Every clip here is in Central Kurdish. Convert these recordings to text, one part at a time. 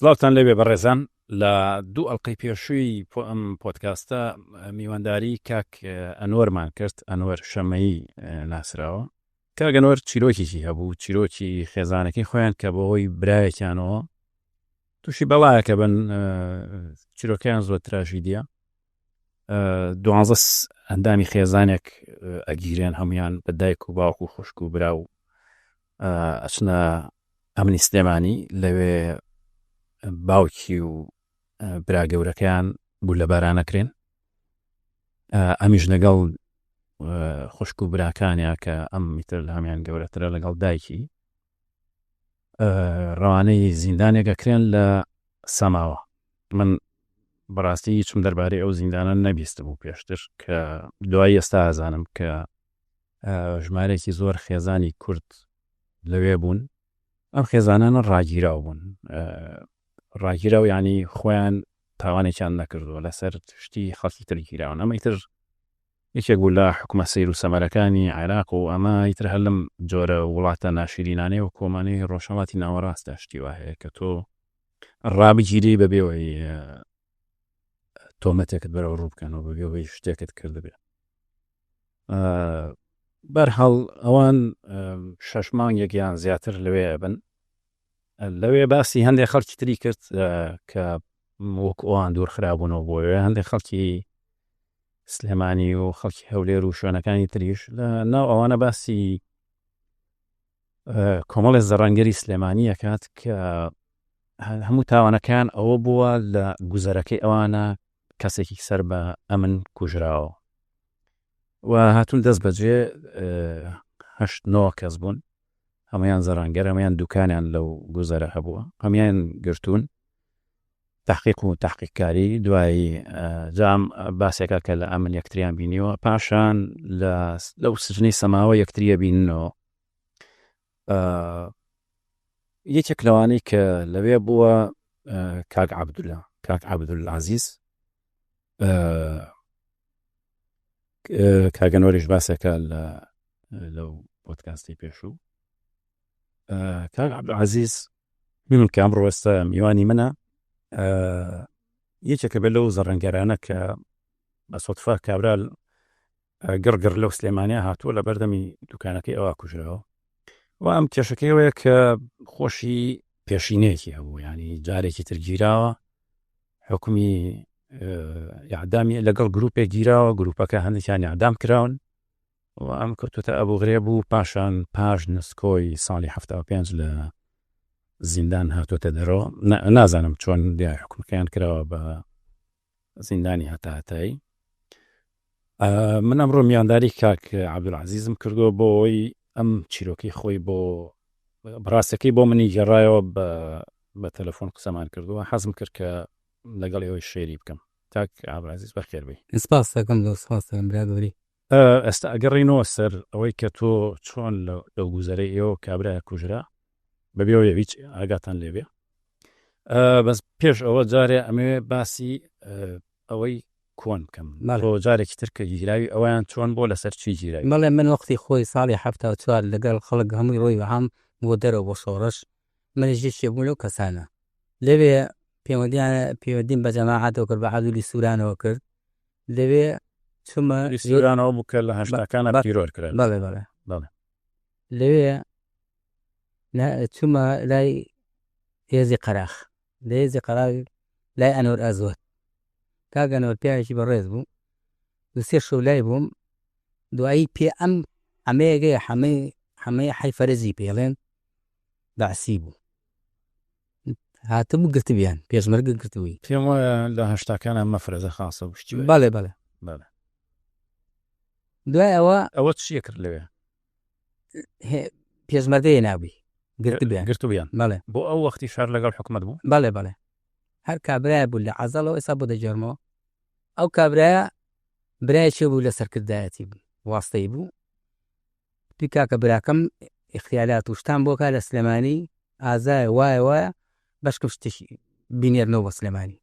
سڵاوتان لێبێ بەڕێزان لە دوو ئەڵلقەی پێشووی ئەم پۆدکاستە میوانداری کاک ئەنوەرمان کرد، ئەنوەر شەمەیی ناسراوە. کاک ئەنوەر چیرۆکێکی هەبوو، چیرۆکی خێزانەکەی خۆیان کە بەهۆی برایەکیانەوە تووشی بەڵایەکە بن، چیرۆکەیان زۆر تراژیدیە. دوانزە ئەندامی خێزانێک ئەگیرێن، هەمویان بە دایک و باوک و خوشک و برا و ئەچنە ئەمنی سلێمانی، لەوێ باوکی و برا گەورەکەیان گوللەباران ئەکرێن. ئەمیش لەگەڵ خوشک و براکانیا کە ئەم ئیتر لە هەمیان گەورەترە لەگەڵ دایکی ڕەوانەی زیندانێک ئەکرێن لە سەماوە. من بەڕاستی هیچم دەربارەی ئەو زیندانە نەبیستبوو پێشتر کە دوای ئێستا ئەزانم کە ژمارەیەکی زۆر خێزانی کورد لەوێ بوون. ئەم خێزانانە ڕاگیراو بوون، ڕاگیراو یعنی خۆیان تاوانێکیان نەکردووە، لەسەر شتی خەڵکی تر گیراون. ئەمە ئیتر یەکێک بوو لە حکومە سەیر و سەمەرەکانی عێراق و ئەمە ئیتر هەر لەم جۆرە وڵاتە ناشیرینانەی و کۆمانەی ڕۆژهەڵاتی ناوەڕاستدا شتی وا هەیە کە تۆ ڕابگیری بەبێ ئەوەی تۆمەتێکت بەرەو ڕوو بکەن و بەبێ ئەوەی شتێکت کردبێ. بەرحاڵ ئەوان شەش مانگێک یان زیاتر لەوێ ئەبن. لەوێ باسی هەندێک خەڵکی تری کرد کە وەک ئەوان دوور خرابوونەوە بۆ ئەوێ، هەندێک خەڵکی سلێمانی و خەڵکی هەولێر و شوێنەکانی تریش. لە ناو ئەوانە باسی کۆمەڵی زەڕەنگەری سلێمانی ئەکات کە هەموو تاوانەکان ئەوە بووە لە گوزەرەکەی ئەوانە کەسێکی سەر بە ئەمن کوژراوە و هاتون دەست بەجێ هەشت نۆ کەس بوون، هەمویان زەڕەنگەر، هەمویان دوکانیان لەو گوزەرە هەبووە، هەمویان گرتوون. تحقیق و تحقیقکاری دوایی جام باسێکە کە لە ئەمن یەکتریان بینیوە، پاشان لەو سجنەی سەماوە یەکتریە بیننەوە. یەکێک لەوانەی کە لەوێ بووە کاک عەبدولە، کاک عەبدولعەزیز، کاک ئەنوەریش باسێکە لەو پۆدکاستی پێشوو. کاک عەبدولعەزیز من کە ئەمڕۆ ئێستا میوانی منە، یەکێکە بێت لەو زەڕەنگەرانە کە بە سۆتفا کابرا گڕگڕ لەو سلێمانیا هاتووە لە بەردەمی دوکانەکەی ئەوە کوژراوە. و ئەم کێشەکەی ئەوەیە کە خۆشی پێشینەیەکی هەبوو، ینی جارێکی تر گیراوە، حکومی یعدامی لەگەڵ گروپێک گیراوە، گروپەکە هەندێکیان یعدام کراون و ئەم کەوتوتە ئەبوو غرێب و پاشان پاش نسکۆی ساڵی 75 لە زیندان هاتووەتە دەرەوە. نازانم چۆن دیار حکومەکەیان کراوە بە زیندانی هەتا هەتایی. من ئەمڕۆ میوانداری کاک عەبدولعەزیزم کردووە بۆ ئەوەی ئەم چیرۆکەی خۆی بۆ بەڕاستەکەی بۆ منی گێڕایەوە، بە تەلەفۆن قسەمان کردووە، حەزم کرد کە لەگەڵ ئێوەی شێری بکەم. کاک عەبدولعەزیز بەخێر بێی. سپاس دەکەم زۆر سپاس دەکەم برا گەورەی. ئێستا ئەگەڕێینەوە سەر ئەوەی کە تۆ چۆن لەو گوزەرەی ئێوە کابرایە کوژرا بەبێ ئەوەی هیچ ئاگاتان لێبێ. بەس پێش ئەوە جارێ ئەمەوێ باسی ئەوەی کۆن بکەم. تۆ جارێکی تر کە گیراوی ئەویان چۆن بۆ لەسەر چی گیراوی؟ بەڵێ من وەختی خۆی ساڵی 74 لەگەڵ خەڵک هەمووی ڕۆی بەهام بۆ دەرەوە بۆ شۆڕش، منیش یەکێ بووم لەو کەسانە. لەوێ پەیوەندیم بە جەماعەتەوە کرد، بە عەدولی سوورانەوە کرد. لەوێ چوومە سوورانەوە بوو کە لە هەشتاکانە تیرۆر کرا. بەڵێ بەڵێ. بەڵێ. لەوێ چوومە لای هێزی قەراخ، لە هێزی قەراخ لای ئەنوەر ئەزوەت. کاک ئەنوەر پیاوێکی بەڕێز بوو، دوو سێ شەو لای بووم. دوایی پێ ئەم حەمەیەکەیە، حەمەی حەی فەرەجی پێڵێن، بەعسی بوو، هاتبوو گرتبیان، پێشمەرگە گرتبووی. پێم وایە لە هەشتاکانە مەفرەزە خاصە و شتی وایە. بەڵێ بەڵێ. بەڵێ. دوای ئەوە ئەوە چییە کرد لەوێ؟ پێشمەرگە هێنابووی، گرتبیان. گرتبیان. بەڵێ. بۆ ئەو وەختی شار لەگەڵ حکومەت بوو؟ بەڵێ بەڵێ. هەر کابرایە بوو لە عەزەڵەوە، ئێستا بۆ دەگێڕمەوە. ئەو کابرایە برایەکی بوو لە سەرکردایەتی بوو، واستەی بوو. وتی کاکە براکەم ئیختیالات و شتان بۆ کا لە سلێمانی ئازایە وایە وایە بەشکم شتێکی بینێرنەوە بۆ سلێمانی.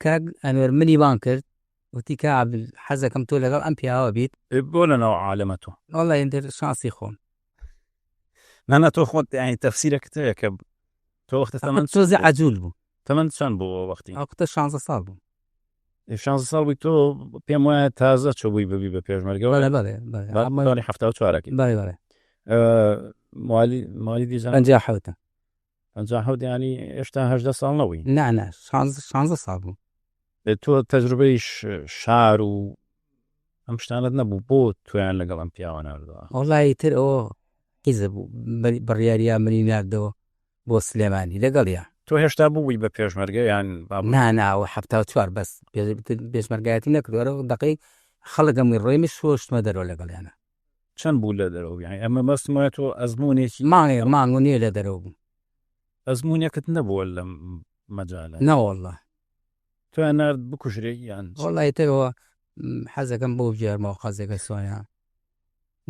کاک ئەنوەر منی بان کرد، وتی کا عەبدول حەزەکەم تۆ لەگەڵ ئەم پیاوە بیت. بۆ لەناو عالەمە تۆ؟ وەڵڵا ئیتر شانسی خۆم. نا نا تۆ خۆت یانی تەفسیرەکت هەیە کە. تۆ وەختە تەمەن تۆزێ عەجول بوو. تەمەن چەند بوو ئەو وەختی؟ ئەو وەختە شانزە ساڵ بووم. شانزە ساڵ بووی تۆ پێم وایە تازە چوو بووی ببی بە پێشمەرگەوە. بەڵێ بەڵێ بەڵێ. بەڵێ 74ەکەی. بەڵێ بەڵێ. موالی موالیدی زان 57. 57 یانی هێشتا 18 ساڵ نەبووی. نا نا 16 ساڵ بووم. تۆ تەجروبەی شار و ئەم شتانەت نەبوو بۆ تۆیان لەگەڵ ئەم پیاوە ناردەوە؟ وەڵای تر ئەوە حیزب بوو بڕیاریا منی ناردەوە بۆ سلێمانی لەگەڵیا. تۆ هێشتا بووی بە پێشمەرگە یان نا نا ئەوە 74 بەس پێشمەرگایەتی نەکردووە ئەرە دەقەی خەڵک هەمووی ڕۆی من شۆشتمە دەرەوە لەگەڵیانە. چەند بوو لە دەرەوە یانی ئەمە مەبەستم وایە تۆ ئەزموونێکی مانگێک مانگ و نیوێ لە دەرەوە بووم. ئەزموونێکت نەبووە لەم مەجالە؟ نەوەڵڵا. تۆیان نارد بکوژرێی یان چی؟ وەڵڵا ئیتر ئەوە حەزەکەم بۆ بگێڕمەوە قەزیەکە چۆنە.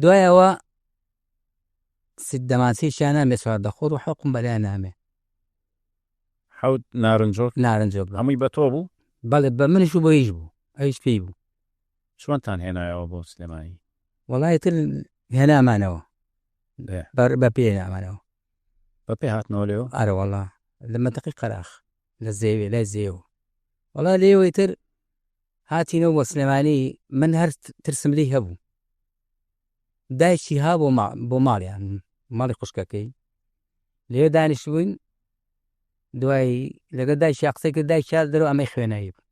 دوای ئەوە دەمانچەیەکیان نامێ چواردەخۆر و حوکم بەلایان نامێ. حەوت نارنجۆک؟ نارنجۆک. هەمووی بە تۆ بوو؟ بەڵێ بە منیش و بۆ ئیش بوو. ئەویش پێی بوو. چۆنتان هێنایەوە بۆ سلێمانی؟ وەڵا ئیتر هێنامانەوە. بە پێ هێنامانەوە. بە پێ هاتنەوە لێوە؟ ئەرە وەڵا لە مەنتەقەی قەراخ لە زێوێ لای زێوە. وەڵا لێوە ئیتر هاتینەوە بۆ سلێمانی من هەر ترسم لێی هەبوو. دایکی ها بۆ بۆ ماڵیان ماڵی خوشکەکەی لێ دانیشتبووین دوای لەگەڵ دایکیا قسەی کرد دایکیا دەرەوە ئەمەی خوێنایی بوو.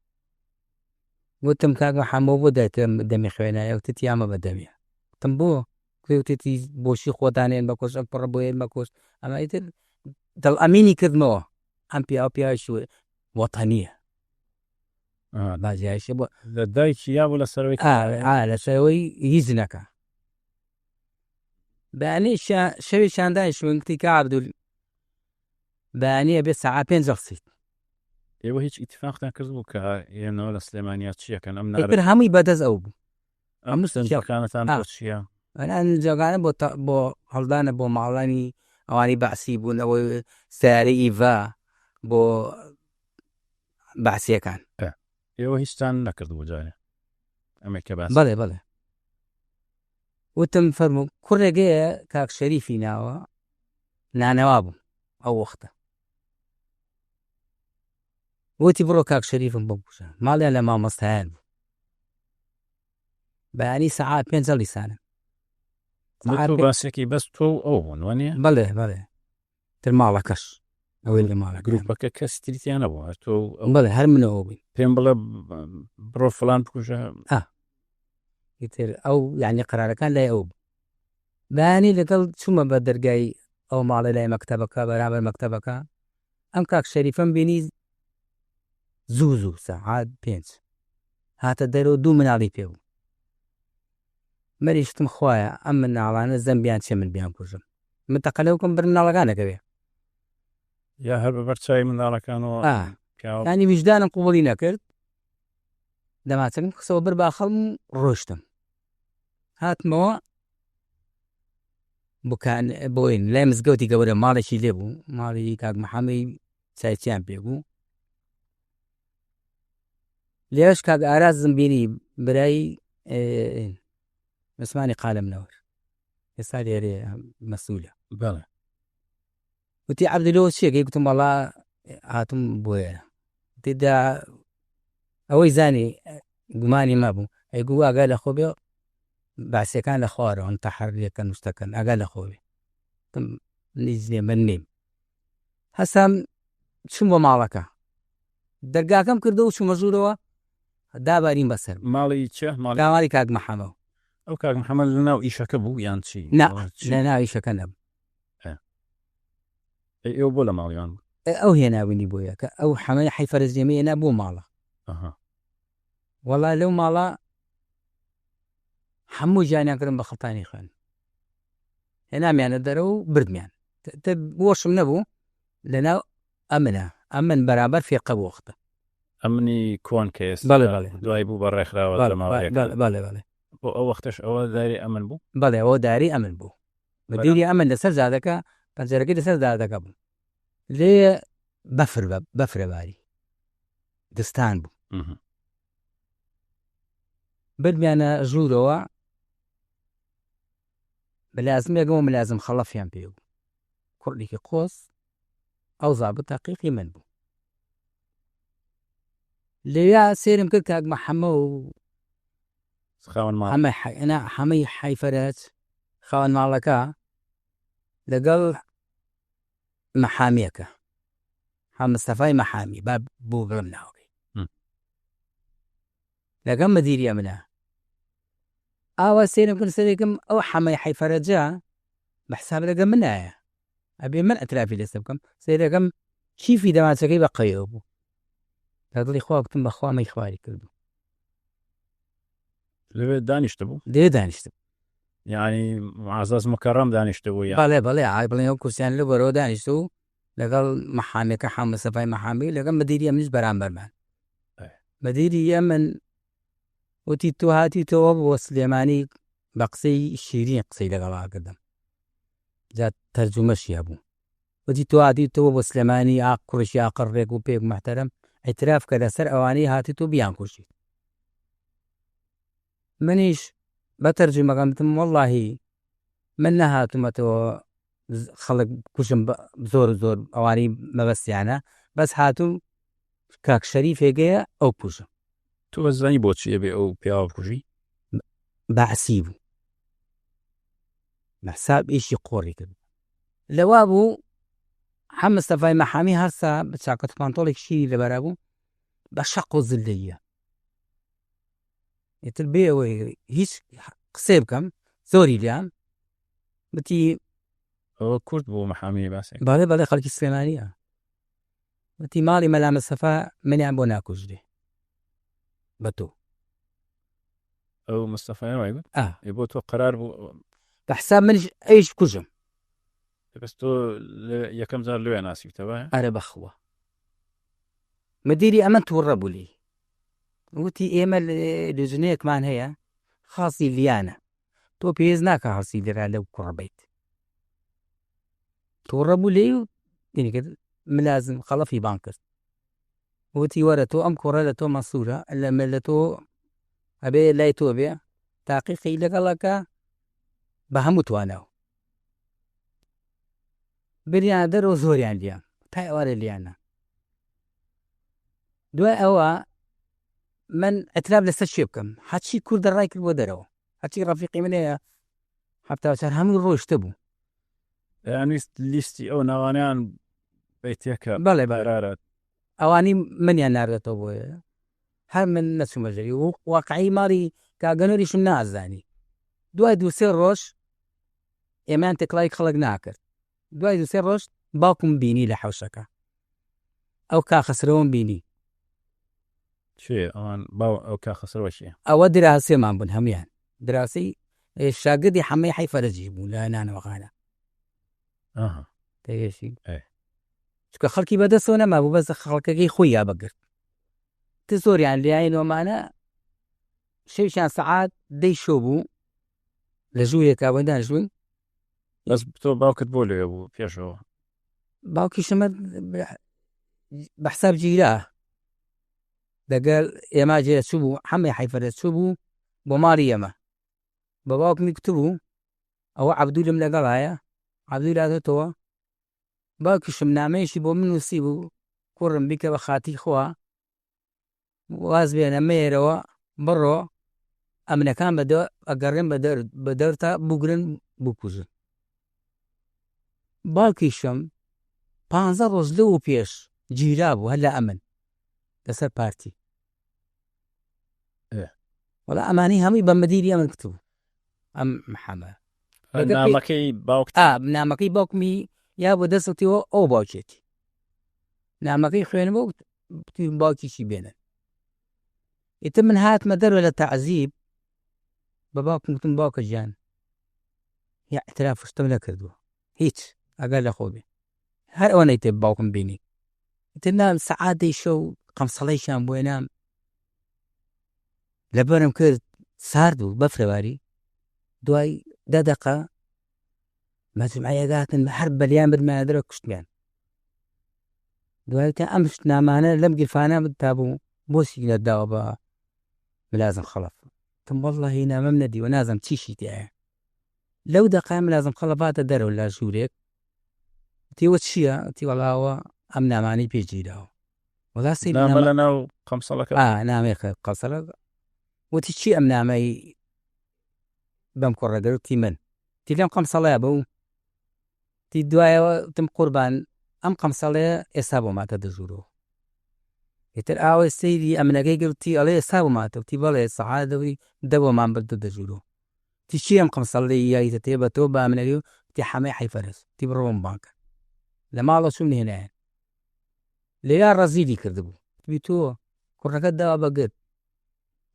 گوتم کاک محەممەد بۆ دایکم دەمی خوێنایە وتتی ئەمە بە دەمیە. گوتم بۆ؟ وتتی بۆچی خۆتانێن بە کوشت ئەم کوڕە بۆیێن بە کوشت ئەمە ئیتر دڵ ئەمینی کردمەوە ئەم پیاوە پیاوێکی وەتەنییە. بازیایشە بۆ لە دایکی یا بوو لەسەرەوەی لەسەرەوەی هیچ نەکا. بەیانی شەوێکیان دانیشتبووین گوتی کاک عەبدول بەیانی ئەبێ سەعات 5 هەڵسیت. ئێوە هیچ ئیتفاقتان کردبوو کە ئێنەوە لە سلێمانیا چیەکەن؟ ئەم ئیتر هەمووی بەدەست ئەو بوو. ئەم سنجەکانتان بۆ چییە؟ جەگانە بۆ بۆ هەڵدانە بۆ ماڵانی ئەوانی بەعسی بوون ئەوەی سیارەی ئیڤا بۆ بەعسیەکان. ئێوە هیچتان نەکردبوو جارێ ئەمەی کە باس؟ بەڵێ بەڵێ. وتم فەرموو کوڕێک هەیە کاک شەریفی ناوە نانەوا بوو ئەو وەختە. وتی بڕۆ کاک شەریفم بۆ بکوژە. ماڵیان لە مامۆستایان بوو. بەیانی سەعات 5 هەڵیسانم. تۆ باسێکی بەس تۆ و ئەو بوون وانییە؟ بەڵێ بەڵێ. تر ماڵەکەش ئەوەی لە ماڵەکە. گروپەکە کەس تریتیان نەبوو هەر تۆ و ئەو؟ بەڵێ هەر من و ئەو بووین. پێم بڵێ بڕۆ فڵان بکوژە. ئا ئیتر ئەو یعنی قەرارەکان لای ئەو بوو. بەیانی لەگەڵ چوومە بە دەرگای ئەو ماڵە لای مەکتەبەکە بەرامبەر مەکتەبەکە ئەم کاک شەریفەم بینی زوو زوو سەعات 5 هاتە دەرەوە دوو مناڵی پێ بوو. منیش وتم خوایە ئەم مناڵانە زەمبیان چیە من بیانکوژم. من تەقە لەو بکەم بەر مناڵەکانەکەوێ. یا هەر بە بەرچاوی منداڵەکانەوە پیاوە. یانی ویژدانم قبوڵی نەکرد. دەماچەکەم خستەوە بەر باخەڵم و ڕۆیشتم. هاتمەوە بکان بۆین لای مزگەوتی گەورە ماڵێکی لێ بوو ماڵی کاک محەممەی چایچیان پێ بوو. لێش کاک ئارازم بینی برای عوسمانی قالم نەوەر ئێستا لێرەیە مەسئولە. بەڵێ. وتی عەبدولەوە چیەکەی؟ گوتم وەڵا هاتم بۆ ئێرە. وتی دا ئەوەی زانی گومانی مابوو ئەی گوو ئاگا لە خۆ بێ باسیەکان لە خوارەوەن تەحەریەکەن شتەکەن ئاگا لە خۆ بێ. گوتم هیچ نییە من نیم. هەستام چووم بۆ ماڵەکە دەرگاکەم کردەوە و چوومە ژوورەوە دابارین بەسەر ماڵی چ ماڵی ماڵی کاک محەممەد. ئەو کاک محەممەد لەناو ئیشەکە بوو یان چی؟ نا لەناو ئیشەکە نەبوو. ئەی ئێوە بۆ لە ماڵیان بوو؟ ئەو هێناوینی بۆیە کە ئەو حەمەی حەی فەرەجنێمەی هێنا بۆ ماڵە. وەڵا لەو ماڵە هەموو گیانیان کردم بە خەڵتانی خوێن. هێنامیانە دەرەوە و بردمیان. بۆشم نەبوو لەناو ئەمنە ئەمن بەرامبەر فیرقە بوو وەختە. ئەمنی کۆن کە ئێستا بەڵێ بەڵێ. دوای بوو بە ڕێکخراوە جەماوەریەکە. بەڵێ بەڵێ بەڵێ. بۆ ئەو وەختەش ئەوە دایرەی ئەمن بوو؟ بەڵێ ئەوە دایرەی ئەمن بوو. مدیری ئەمن لەسەر جادەکە پەنجەرەکەی لەسەر جادەکە بوو. لێ بەفر بە بەفرەباری دستان بوو. بردمیانە ژوورەوە ملازمێکەوە ملازم خەڵەفیان پێ بوو. کوڕێکی قۆز ئەو زابط تەقیقی من بوو. لەویا سێرم کرد کاک محەمە و خاوەن ماڵ حەمە نا حەمەی حەی فەرەج خاوەن ماڵەکە لەگەڵ مەحامیەکە حە مستەفای مەحامی با بۆ بڵێم ناوەکەی لەگەڵ مدیری ئەمنە ئاوا سێرم کرد سەرێکم ئەو حەمەی حەی فەرەجە بە حساب لەگەڵ منایە ئەبێ من ئەترافی لەسەر بکەم سەیرەکەم کیفی دەمانچەکەی بە قەیەوە بوو لە دڵی خوا گوتم بەخوا مەی خواری کردو لەوێ دانیشتە بوو لێ دانیشت یعنی معزز مکەڕەم دانیشتە بوو یا بەڵێ بەڵێ ئای بڵێ ئەو کورسیان لە بەرەوە دانیشت و لەگەڵ محامیەکە حام مستەفای محامی لەگەڵ مدیری ئەمنیش بەرامبەرمان مدیری ئەمن وتی تۆ هاتیتەوە بۆ سلێمانی بە قسەی شیرین قسەی لەگەڵا کردم جا تەرجومەشی هەبوو وتی تۆ هاتیتەوە بۆ سلێمانی ئاق کوڕێکی ئاقڕ ڕێک و پێک محتەرم ئیتراف کە لەسەر ئەوانەی هاتیت و بیانکوژیت منیش بە تەرجومەکەم وتم وەڵاهی من نەهاتوومەتەوە خەڵک کوژم زۆر زۆر ئەوانەی مەبەستیانە بەس هاتووم کاک شەریفێگەیە ئەو کوژم. تۆ ئەزانی بۆچی ئەبێ ئەو پیاوە بکوژی؟ بەعسی بوو بە حساب ئیشی قۆڕی کرد لەوا بوو حە مستەفای مەحامی هەرسا بە چاکەت پانتۆڵێک شیری لەبەرا بوو بە شەق و زلەیە ئیتر بێ ئەوەی هیچ قسەی بکەم زۆری لیان وتی ئەوە کورد بوو مەحامی باسێک بەڵێ بەڵێ خەڵکی سلێمانیە وتی ماڵی مەلا مستەفا منیان بۆ ناکوژرێ بە تۆ ئەو مستەفای وای گوت ئێ بۆ تۆ قەرار بوو بە حساب منیش ئەیش بکوژم بەس تۆ یەکەم جار لەوێ ناسیتەوە ئەرە بەخوا مدیری ئەمە تووڕە بوو لێی وتی ئێمە لجنەیەکمان هەیە خاصی لیانە تۆ پێویست ناکە هەڵسی لێرا لەو کوڕە بیت تووڕە بوو لێی و دینی کرد ملازم خەڵەفی بانگ کرد وتی وەرە تۆ ئەم کوڕە لە تۆ مەسوورە لە لە تۆ ئەبێ لای تۆ بێ تاقیقی لەگەڵەکە بە هەموو تواناو بریان دەرەوە زۆریان لیان تا ئێوارێ لیانە دوای ئەوە من ئەتراف لەسەر چێ بکەم هەچی کوردە ڕای کرد بۆ دەرەوە هەچی ڕەفیقی من هەیە 74 هەموو ڕۆیشتە بوو ئەیانویست لیستی ئەو ناوانیان بیتێکە بەڵێ بەرارە ئەوانی منیان ناردەتەوە بۆیە هەر من نەچوومە ژێری و واقعی ماڵی کاگەنەریشم نازانی دوای دووسێ ڕۆژ ئێمەیان تێکڵای خەڵک ناکرد دوای دوو سێ ڕۆژ باوکم بینی لە حەوشەکە ئەو کاخەسرەوەم بینی. کێ ئەوان باو ئەو کاخەسرەوە کێ؟ ئەوە دراوسێمان بوون هەموویان دراوسێی شاگردی حەمەی حەی فەرەجی بوو لە نانەوەخانە. ئاها. تێگەیشتی؟ ئێ. چونکە خەڵکی بەدەستەوە نەمابوو بەس خەڵکەکەی خۆی یا بەگرت. تر زۆریان لیاین وەمانە شەویشیان سەعات دەی شەو بوو لە ژوورێکا بۆ دانیشتبووین. بەس تۆ باوکت بۆ لەوێ بوو پێشەوە؟ باوکیشمە بە حساب گیرا دەگەل ئێمە جێ چوو حەمەی حەیفەرە چوو بوو بۆ ماڵی ئێمە بە باوکمی گوتبوو ئەوە عەبدولم لەگەڵایە عەبدول هاتۆتەوە باوکیشم نامەیەکی بۆ من نووسی بوو کوڕم بیکە بە خاتی خوا واز بێنە مەیەرەوە بڕۆ ئەمنەکان بە ئەگەڕێن بە دەورتا بگرن بکوژن باوکیشم پانزە ڕۆژ لەو پێش گیرا بوو هەر لە ئەمن لەسەر پارتی وەڵا ئەمانی هەمووی بە مدیری ئەمن کتوو ئەم محەمە نامەکەی باوک نامەکەی باوکمی یا بۆ دەستەوە ئەو باوکێتی نامەکەی خوێنەوە باوکیشی بێنن ئیتر من هاتمە دەرەوە لە تەعزیب بە باوکم گوتم باوکە گیان یا اعتراف شتم نەکردووە هیچ ئەگەر لە خۆ بێ هەر ئەوە نەیتێ باوکم بینی ئیتر نام سەعات دەی شەو قەمسەڵەیشیان بۆ نام لەبەرم کرد سارد بوو بەفرەواری دوای دە دەقە مەجموعەیەک هاتن هەر بەلیان بردمانە دەرەوە کوشتمیان دوای تا ئەم نامانە لەم گیرفانە تا بوو بۆچی نەداوە بە ملازم خەڵەف تم واللهی نامەم نەدیوە نازم چیشی تایە لەو دەقای ملازم خەڵەف هاتە دەرەوە لە ژوورێک. وتی ئەوە چییە؟ وتی وەڵا ئەوە ئەم نامانەی پێ گیراوە. وەڵا سەیری نامە نامە لە ناو قەمسەڵەکە. ئا نامەی قەمسەڵە. وتی چی ئەم نامەی بەم کوڕە دەر؟ وتی من. وتی لەم قەمسەڵەیە بوو. وتی دوایەوە وتم قوربان ئەم قەمسەڵەیە ئێستا بۆ ماتە دەژوورەوە. ئیتر ئاوەی سەیری ئەمنەکەی کرد وتی ئەڵێ ئێستا بۆ ماتە. وتی بەڵێ سەعات دەوری دە بۆمان بردە دەژوورەوە. وتی چی ئەم قەمسەڵەی یایتە تێ بە تۆ بە ئەمنەکەی؟ وتی حەمەی حەی فەرەج. وتی بڕۆ بۆم بانگ کە. لە ماڵەوە چووم هێنایان. لەویا ڕەزیلی کردبوو. وتی تۆ کوڕەکەت داوە بە گرت،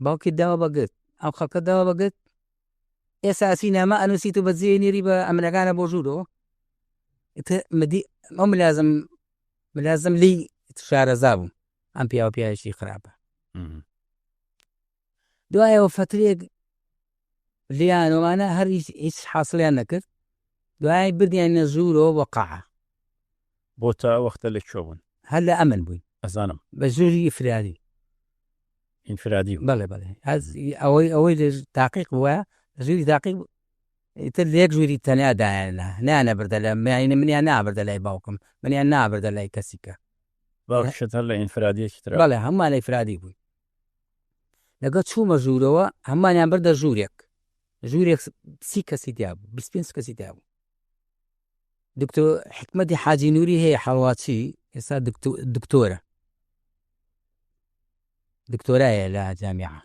باوکت داوە بە گرت، ئەم خەڵکەت داوە بە گرت، ئێستا ئەچی نامە ئەنووسیت و بەجێ نێری بە ئەمنەکانە بۆ ژوورەوە. ئیتر مدی ئەو ملازم ملازم لێی شارەزا بوو ئەم پیاوە پیاوێکی خراپە. دوایەوە فەترێک لیانەوانە هەر هیچ حاصلیان نەکرد. دوای بردیان لە ژوورەوە بۆ قاعە. بۆ تا وەختە لە کوێ بوون؟ هەر لە ئەمن بووین. ئەزانم. بە ژووری ئینفرادی. ئینفرادی بوو. بەڵێ بەڵێ. ئەوەی ئەوەی لە تاقیق بووە، ژووری تاقیق ئیتر لە یەک ژووری تەنیا دایاننا، نەیانەبردە لە منیان نابردە لای باوکم، منیان نابردە لای کەسی کە. باوکیشت هەر لە ئینفرادیەکی ترا. بەڵێ هەموومان ئینفرادی بووین. لەگەڵ چوومە ژوورەوە هەمووانیان بردە ژوورێک. ژوورێک 30 کەسی تیا بوو، 25 کەسی تیا بوو. دکتۆر حکمەتی حاجی نووری هەیە حەڵواچی، ئێستا دکتۆرە، دکتۆرایە لە جامیعە.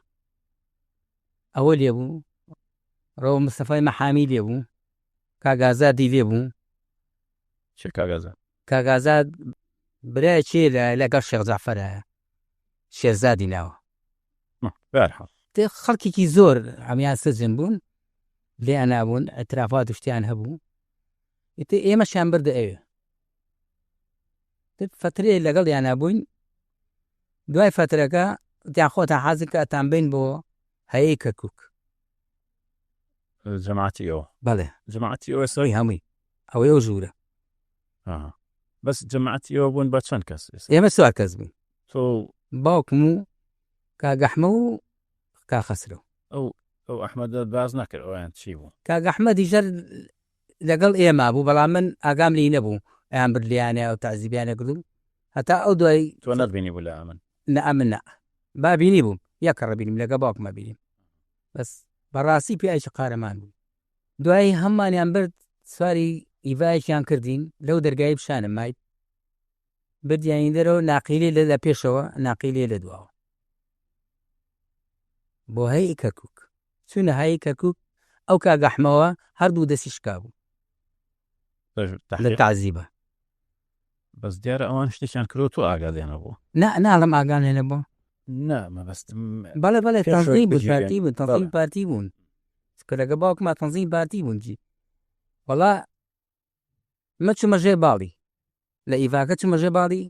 ئەوە لێ بوو، ڕەوە مستەفای مەحامی لێ بوو، کاک ئازادی لێ بوو. چێ کاک ئازاد؟ کاک ئازاد برای کێ لەگەڵ شێخ جەعفەرایە، شێرزادی ناوە. بەهەرحاڵ. خەڵکێکی زۆر هەمیان سجن بوون، لێیان نابوون، ئیعترافات و شتیان هەبوو. ئیتر ئێمەشیان بردە ئەوێ. فەترەیە لەگەڵ یانە بووین. دوای فەترەکە وتیان خۆتان حازر کە ئەتان بین بۆ هەیەی کەرکووک. جەماعەتی ئەوە؟ بەڵێ. جەماعەتی ئەوە ئەوی هەمووی ئەوەی ئەو ژوورە. بەس جەماعەتی ئەوە بوون بە چەند کەس؟ ئێمە چوار کەس بووین. تۆ باوکم و کاک ئەحمە و کاک خەسرەو. ئەو ئەو ئەحمەدە باس نەکرد ئەویان چی بوو؟ کاک ئەحمەدیش هەر لەگەڵ ئێمە بوو، بەڵام من ئاگام لێی نەبوو، ئەیان برد لێیانە و تەعزیبیانە کردوون هەتا ئەو دوای. تۆ نەتبینی بوو لە ئەمن؟ نە ئەمن نا، با بینی بووم، یەک کەڕە بینیم لەگەڵ باوکمە بینیم، بەس بەڕاستی پیاوێکی قارەمان بوو. دوایی هەمانیان برد سواری ئیڤایەکیان کردین لەو دەرگای پیشانم مای، بردیانی دەرەوە، ناقیلێ لە پێشەوە ناقیلێ لە دواوە بۆ هەی کەرکوک. چونە هەی کەرکوک ئەو کاک ئەحمەوە هەردوو دەستی شکا بوو لە تەعزیبە. بەس دیارە ئەوان شتێکیان کردووە تۆ ئاگات لێ نەبوو. نا ناڵم ئاگام لێ نەبوو. نا مەبەستم بەڵێ بەڵێ تەنزیم بوو، پارتی بوون، تەنزیم پارتی بوون. چونکە لەگەڵ باوکما تەنزیم پارتی بوون. جی وەڵا من چوومە ژێر باڵی لە ئیڤاکە چوومە ژێر باڵی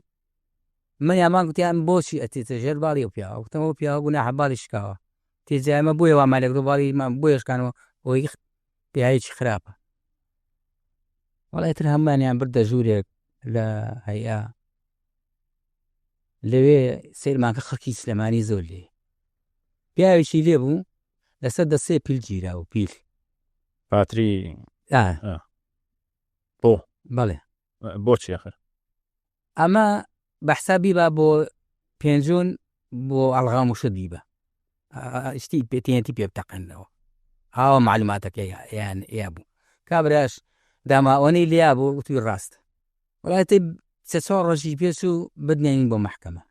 من یامان گوتیان بۆچی ئەچێتە ژێر باڵی ئەو پیاوە؟ گوتم ئەو پیاوە گوناحە باڵی شکاوە. تێجا ئێمە بۆیە وامان لێکردووە باڵیمان بۆیە شکانەوە ئەوەی پیاوێکی خراپە. وەڵا ئیتر هەمووانیان بردە ژوورێک لە هەیئە. لەوێ سەیرمان کە خەڵکی سلێمانی زۆر لێ. پیاوێکی لێ بوو لەسەر دەسێ پیل گیرا و پیل. پاتری بۆ؟ بەڵێ. بۆچی ئەخر؟ ئەمە بە حساب بیبا بۆ پێنجون بۆ ئەڵغام و شت بیبا. شتی پێ تێنتی پێ بتەقێننەوە. ئاوا معلوماتەکەی یان ئێ بوو. کابراش داماوەنەی لیا بوو وتوی ڕاستە. وەڵا تێ سێ چوار ڕۆژی پێ چوو بردیانین بۆ مەحکەمە.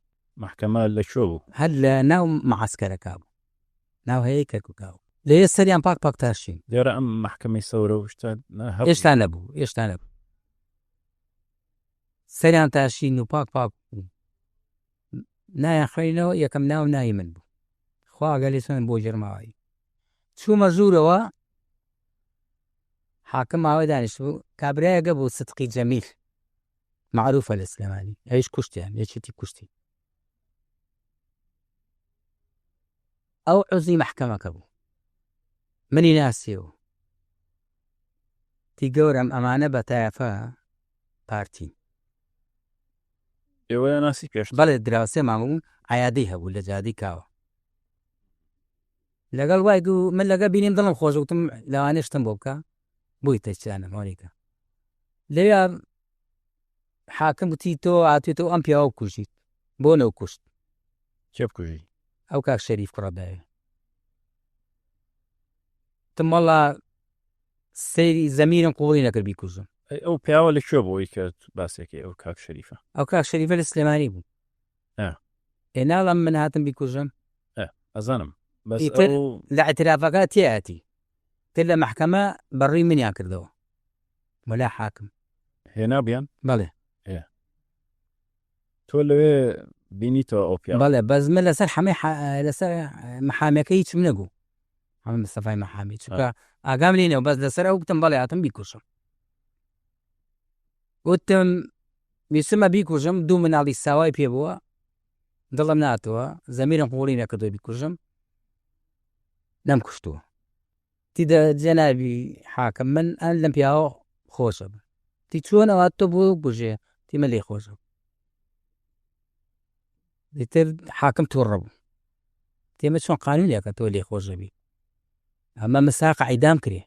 مەحکەمە لە کوێ بوو؟ هەر لە ناو مەعەسکەرەکە بوو. ناو هەیە کەرکووکا بوو. لەوێ سەریان پاک پاک تاشین. دیارە ئەم مەحکەمەی سەورە و شتە هەبوو. هێشتا نەبوو، هێشتا نەبوو. سەریان تاشین و پاک پاک بوو. نایان خوێنەوە، یەکەم ناو ناوی من بوو. خوا ئاگای لێ چۆن بۆ ژێرماوەی. چوومە ژوورەوە، حاکم ماوەی دانیشتبوو، کابرایەکە بوو سدقی جەمیل، مەعروفە لە سلێمانی، ئەویش کوشتیان، یەکێتی کوشتی. ئەو عوزی مەحکەمەکە بوو. منی ناسیەوە. تی گەورەم ئەمانە بە تایەفە پارتین. ئێوەیان ناسی پێشتر؟ بەڵێ دراوسێمان بوو، عیادەی هەبوو لە جادەی کاوە. لەگەڵ وای گوو من لەگە بینیم دڵم خۆش وتم لەوانەیە شتم بۆ بکە بۆی تەچیانە مۆنیکە. لەویا حاکم گوتی تۆ هاتوویتەوە ئەم پیاوە بکوژیت بۆ نەوکوشت؟ کێ بکوژی؟ ئەو کاک شەریف کوڕە دایە. وتم وەڵا سەیری زەمیرم قبوڵی نەکرد بیکوژم. ئەی ئەو پیاوە لە کوێ بوو ئەوی کە باسێکی ئەو کاک شەریفە؟ ئەو کاک شەریفە لە سلێمانی بوو. ئێ ناڵم من هاتم بیکوژم؟ ئەزانم بەس ئیتر ئەو لە ئیعترافەکە تێیەتی. تر لە مەحکەمە بەڕووی منیان کردەوە. وەلا حاکم. هێنابیان؟ بەڵێ. ئێ تۆ لەوێ بینیتەوە ئەو پیاوە؟ بەڵێ بەس من لەسەر حەمەی لەسەر محامیەکە هیچم نەگوو. حەمە مستەفای محامی چونکە ئاگام لێ نەبوو بەس لەسەر ئەو گوتم بەڵێ هاتم بیکوژم. گوتم ویستمە بیکوژم دوو مناڵی ساوای پێ بووە دڵم ناتەوە زەمیرم قبوڵی نەکردووە بیکوژم نەمکوشتووە. تی دە جەنابی حاکم من ئەن لەم پیاوە خۆشە بم. تی چۆن ئەوە تۆ بۆ بکوژێ؟ تی من لێی خۆشە بم. ئیتر حاکم تووڕە بوو. تێمە چۆن قانونێکە تۆ لێی خۆشە بی؟ ئەمە مساقە عیدام کرێ.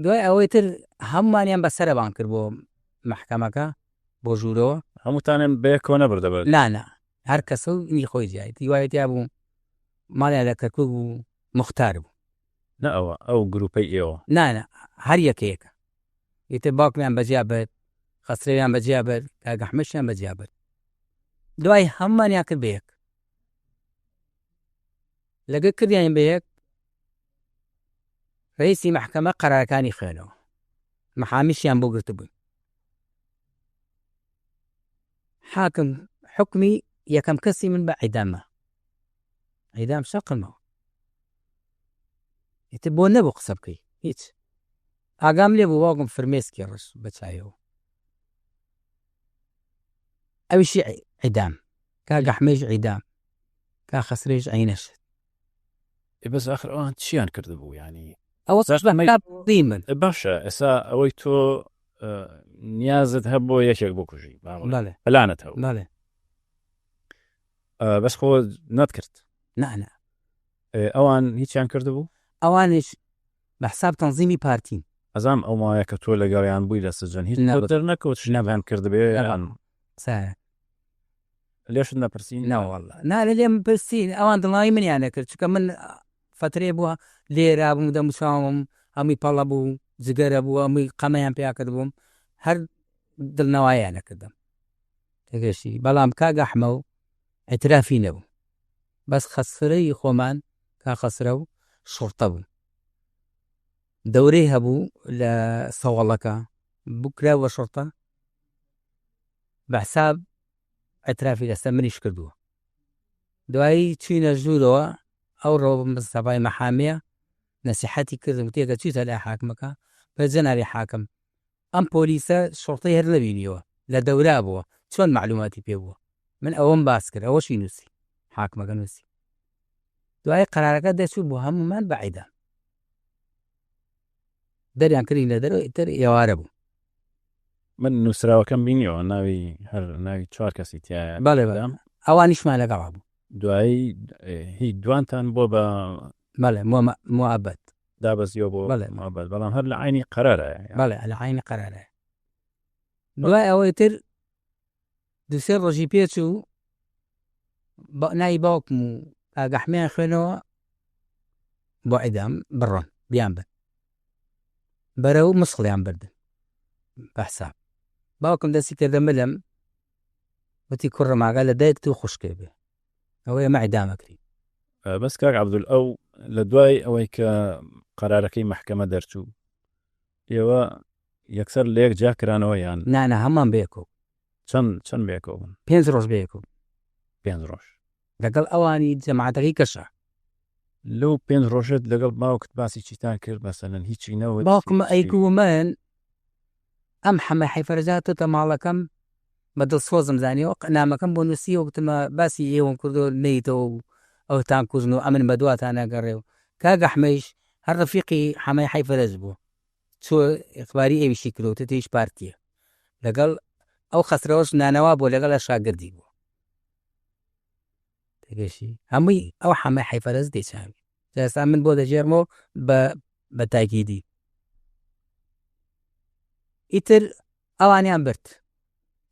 دوای ئەوەی تر هەمووانیان بە سەرەبان کرد بۆ مەحکەمەکە بۆ ژوورەوە. هەمووتانیان بەیەکەوە نەبردە بەر؟ نا نا هەر کەسە و ئی خۆی جیای. تی وای تیا بوو ماڵیان لە کەرکوک بوو موختار بوو. نا ئەوە ئەو گروپەی ئێوە؟ نا نا هەر یەکەیەکە. ئیتر باوکمیان بەجیا برد، خەسرەویان بەجیا برد، کاک ئەحمەدشیان بەجیا برد. دوای هەمووانیان کرد بە یەک. لەگە کردیان بە یەک ڕئیسی مەحکەمە قەرارەکانی خوێنەوە. محامیشیان بۆ گرتبووین. حاکم حوکمی یەکەم کەسی من بە عیدامە. عیدام شەقمەوە. ئیتر بۆ نەبوو قسە بکەی هیچ. ئاگام لێ بوو باوکم فرمێسکی ڕشت بە چایەوە. ئەویشی عیدام. کاک ئەحمەیش عیدام. کاک خەسرەیش عینەشت. ئێ بەس ئاخر ئەوان چیان کردبوو یانی؟ ئەوە من. باشە ئێستا ئەوەی تۆ نیازت هەبوو یەکێک بکوژی بەڵێ پلانت هەبوو. بەڵێ. بەس خۆ نەتکرد. نا نا. ئەوان هیچیان کردبوو؟ ئەوانیش بە حساب تەنزیمی پارتین. ئەزانم ئەو ماوەیە کە تۆ لەگەڵیان بووی لە سجن هیچ دەرنەکەوت شتیان کردبێ یان قسە لێشت نەپرسین؟ نەوەڵا نا لە لێم پرسین ئەوان دڵنیایی منیان نەکرد چونکە من فەترێ بووە لێرا بووم دەموچاوم هەمووی پەڵە بوو جگەرە بوو هەمووی قەمەیان پیا کردبووم هەر دڵنەواییان نەکردم تێگەشتی بەڵام کاک ئەحمە و ئیعترافی نەبوو بەس خەسرەی خۆمان کا خەسرە و شوڕتە بوو دەورەی هەبوو لە سەوەڵەکە بکرا بە شوڕتە بە حساب ئیعترافی لەسەر منیش کردووە. دوایی چووینە ژوورەوە، ئەو ڕەوە مستەفای مەحامیە نەسیحەتی کردم، وتی ئەگەر چوویتە لای حاکمەکە، بڵێ جەنابی حاکم ئەم پۆلیسە شوڕتەی هەر نەبینیوە، لە دەورا بووە، چۆن مەعلوماتی پێ بووە؟ من ئەوەم باس کرد، ئەوەشی نووسی، حاکمەکە نووسی. دوایی قەرارەکە دەرچوو بۆ هەموومان بە عیدام. دەریان کردین لە دەرەوە، ئیتر ئێوارە بوو. من نووسراوەکەم بینیەوە ناوی هەر ناوی چوار کەسی تایە. بەڵێ بەڵێ ئەوانیشمان لەگەڵا بوو. دوایی هی دوانتان بۆ بە بەڵێ موئەبەد دابەزیەوە بۆ بەڵێ موئەبەد، بەڵام هەر لە عەینی قەرارایە. بەڵێ لە عەینی قەرارایە. دوای ئەوەی تر دوو سێ ڕۆژی پێچوو ناوی باوکم و کاک ئەحمەیان خوێنەوە بۆ عیدام بڕۆن بیان بن بەرەو مسڵیان بردن بە حساب باوکم دەستی کردە ملم وتی کوڕم ئاگا لە دایکت و خوشکێ بێ ئەوەیە مە عیدامەکری. بەس کاک عەبدول ئەو لە دوای ئەوەی کە قەرارەکەی مەحکەمە دەرچوو ئێوە یەکسەر لە یەک جیا کرانەوە یان؟ نا نا هەمووان بەیەکەوە. چەند چەند بەیەکەوە بوون؟ پێنج ڕۆژ بەیەکەوە. پێنج ڕۆژ. لەگەڵ ئەوانی جەماعەتەکەی کەشە. لەو پێنج ڕۆژەت لەگەڵ باوکت باسی چیتان کرد مەسەلەن هیچی نەوت؟ باوکم ئەیگوو من ئەم حەمە حەیفەرەجا هاتۆتە ماڵەکەم بە دڵسۆزم زانیەوە نامەکەم بۆ نووسیەوە گوتم باسی ئێوەم کردو نەیتەوە و ئەوتان کوژن و ئەمن بەدواتان ئەگەڕێ و کاک ئەحمەیش هەر ڕەفیقی حەمەی حەیفەرەج بوو چووە ئیخباری ئەویشی کردو وتی تێیش پارتیە لەگەڵ ئەو خەسرەوەش نانەوا بووە لەگەڵ شاگردی بووە تێگەشتی هەمووی ئەو حەمەی حەیفەرەز دەیچاوی ئێستا من بۆ دەگێڕمەوە بە بە تاکیدی ئیتر. ئەوانیان برد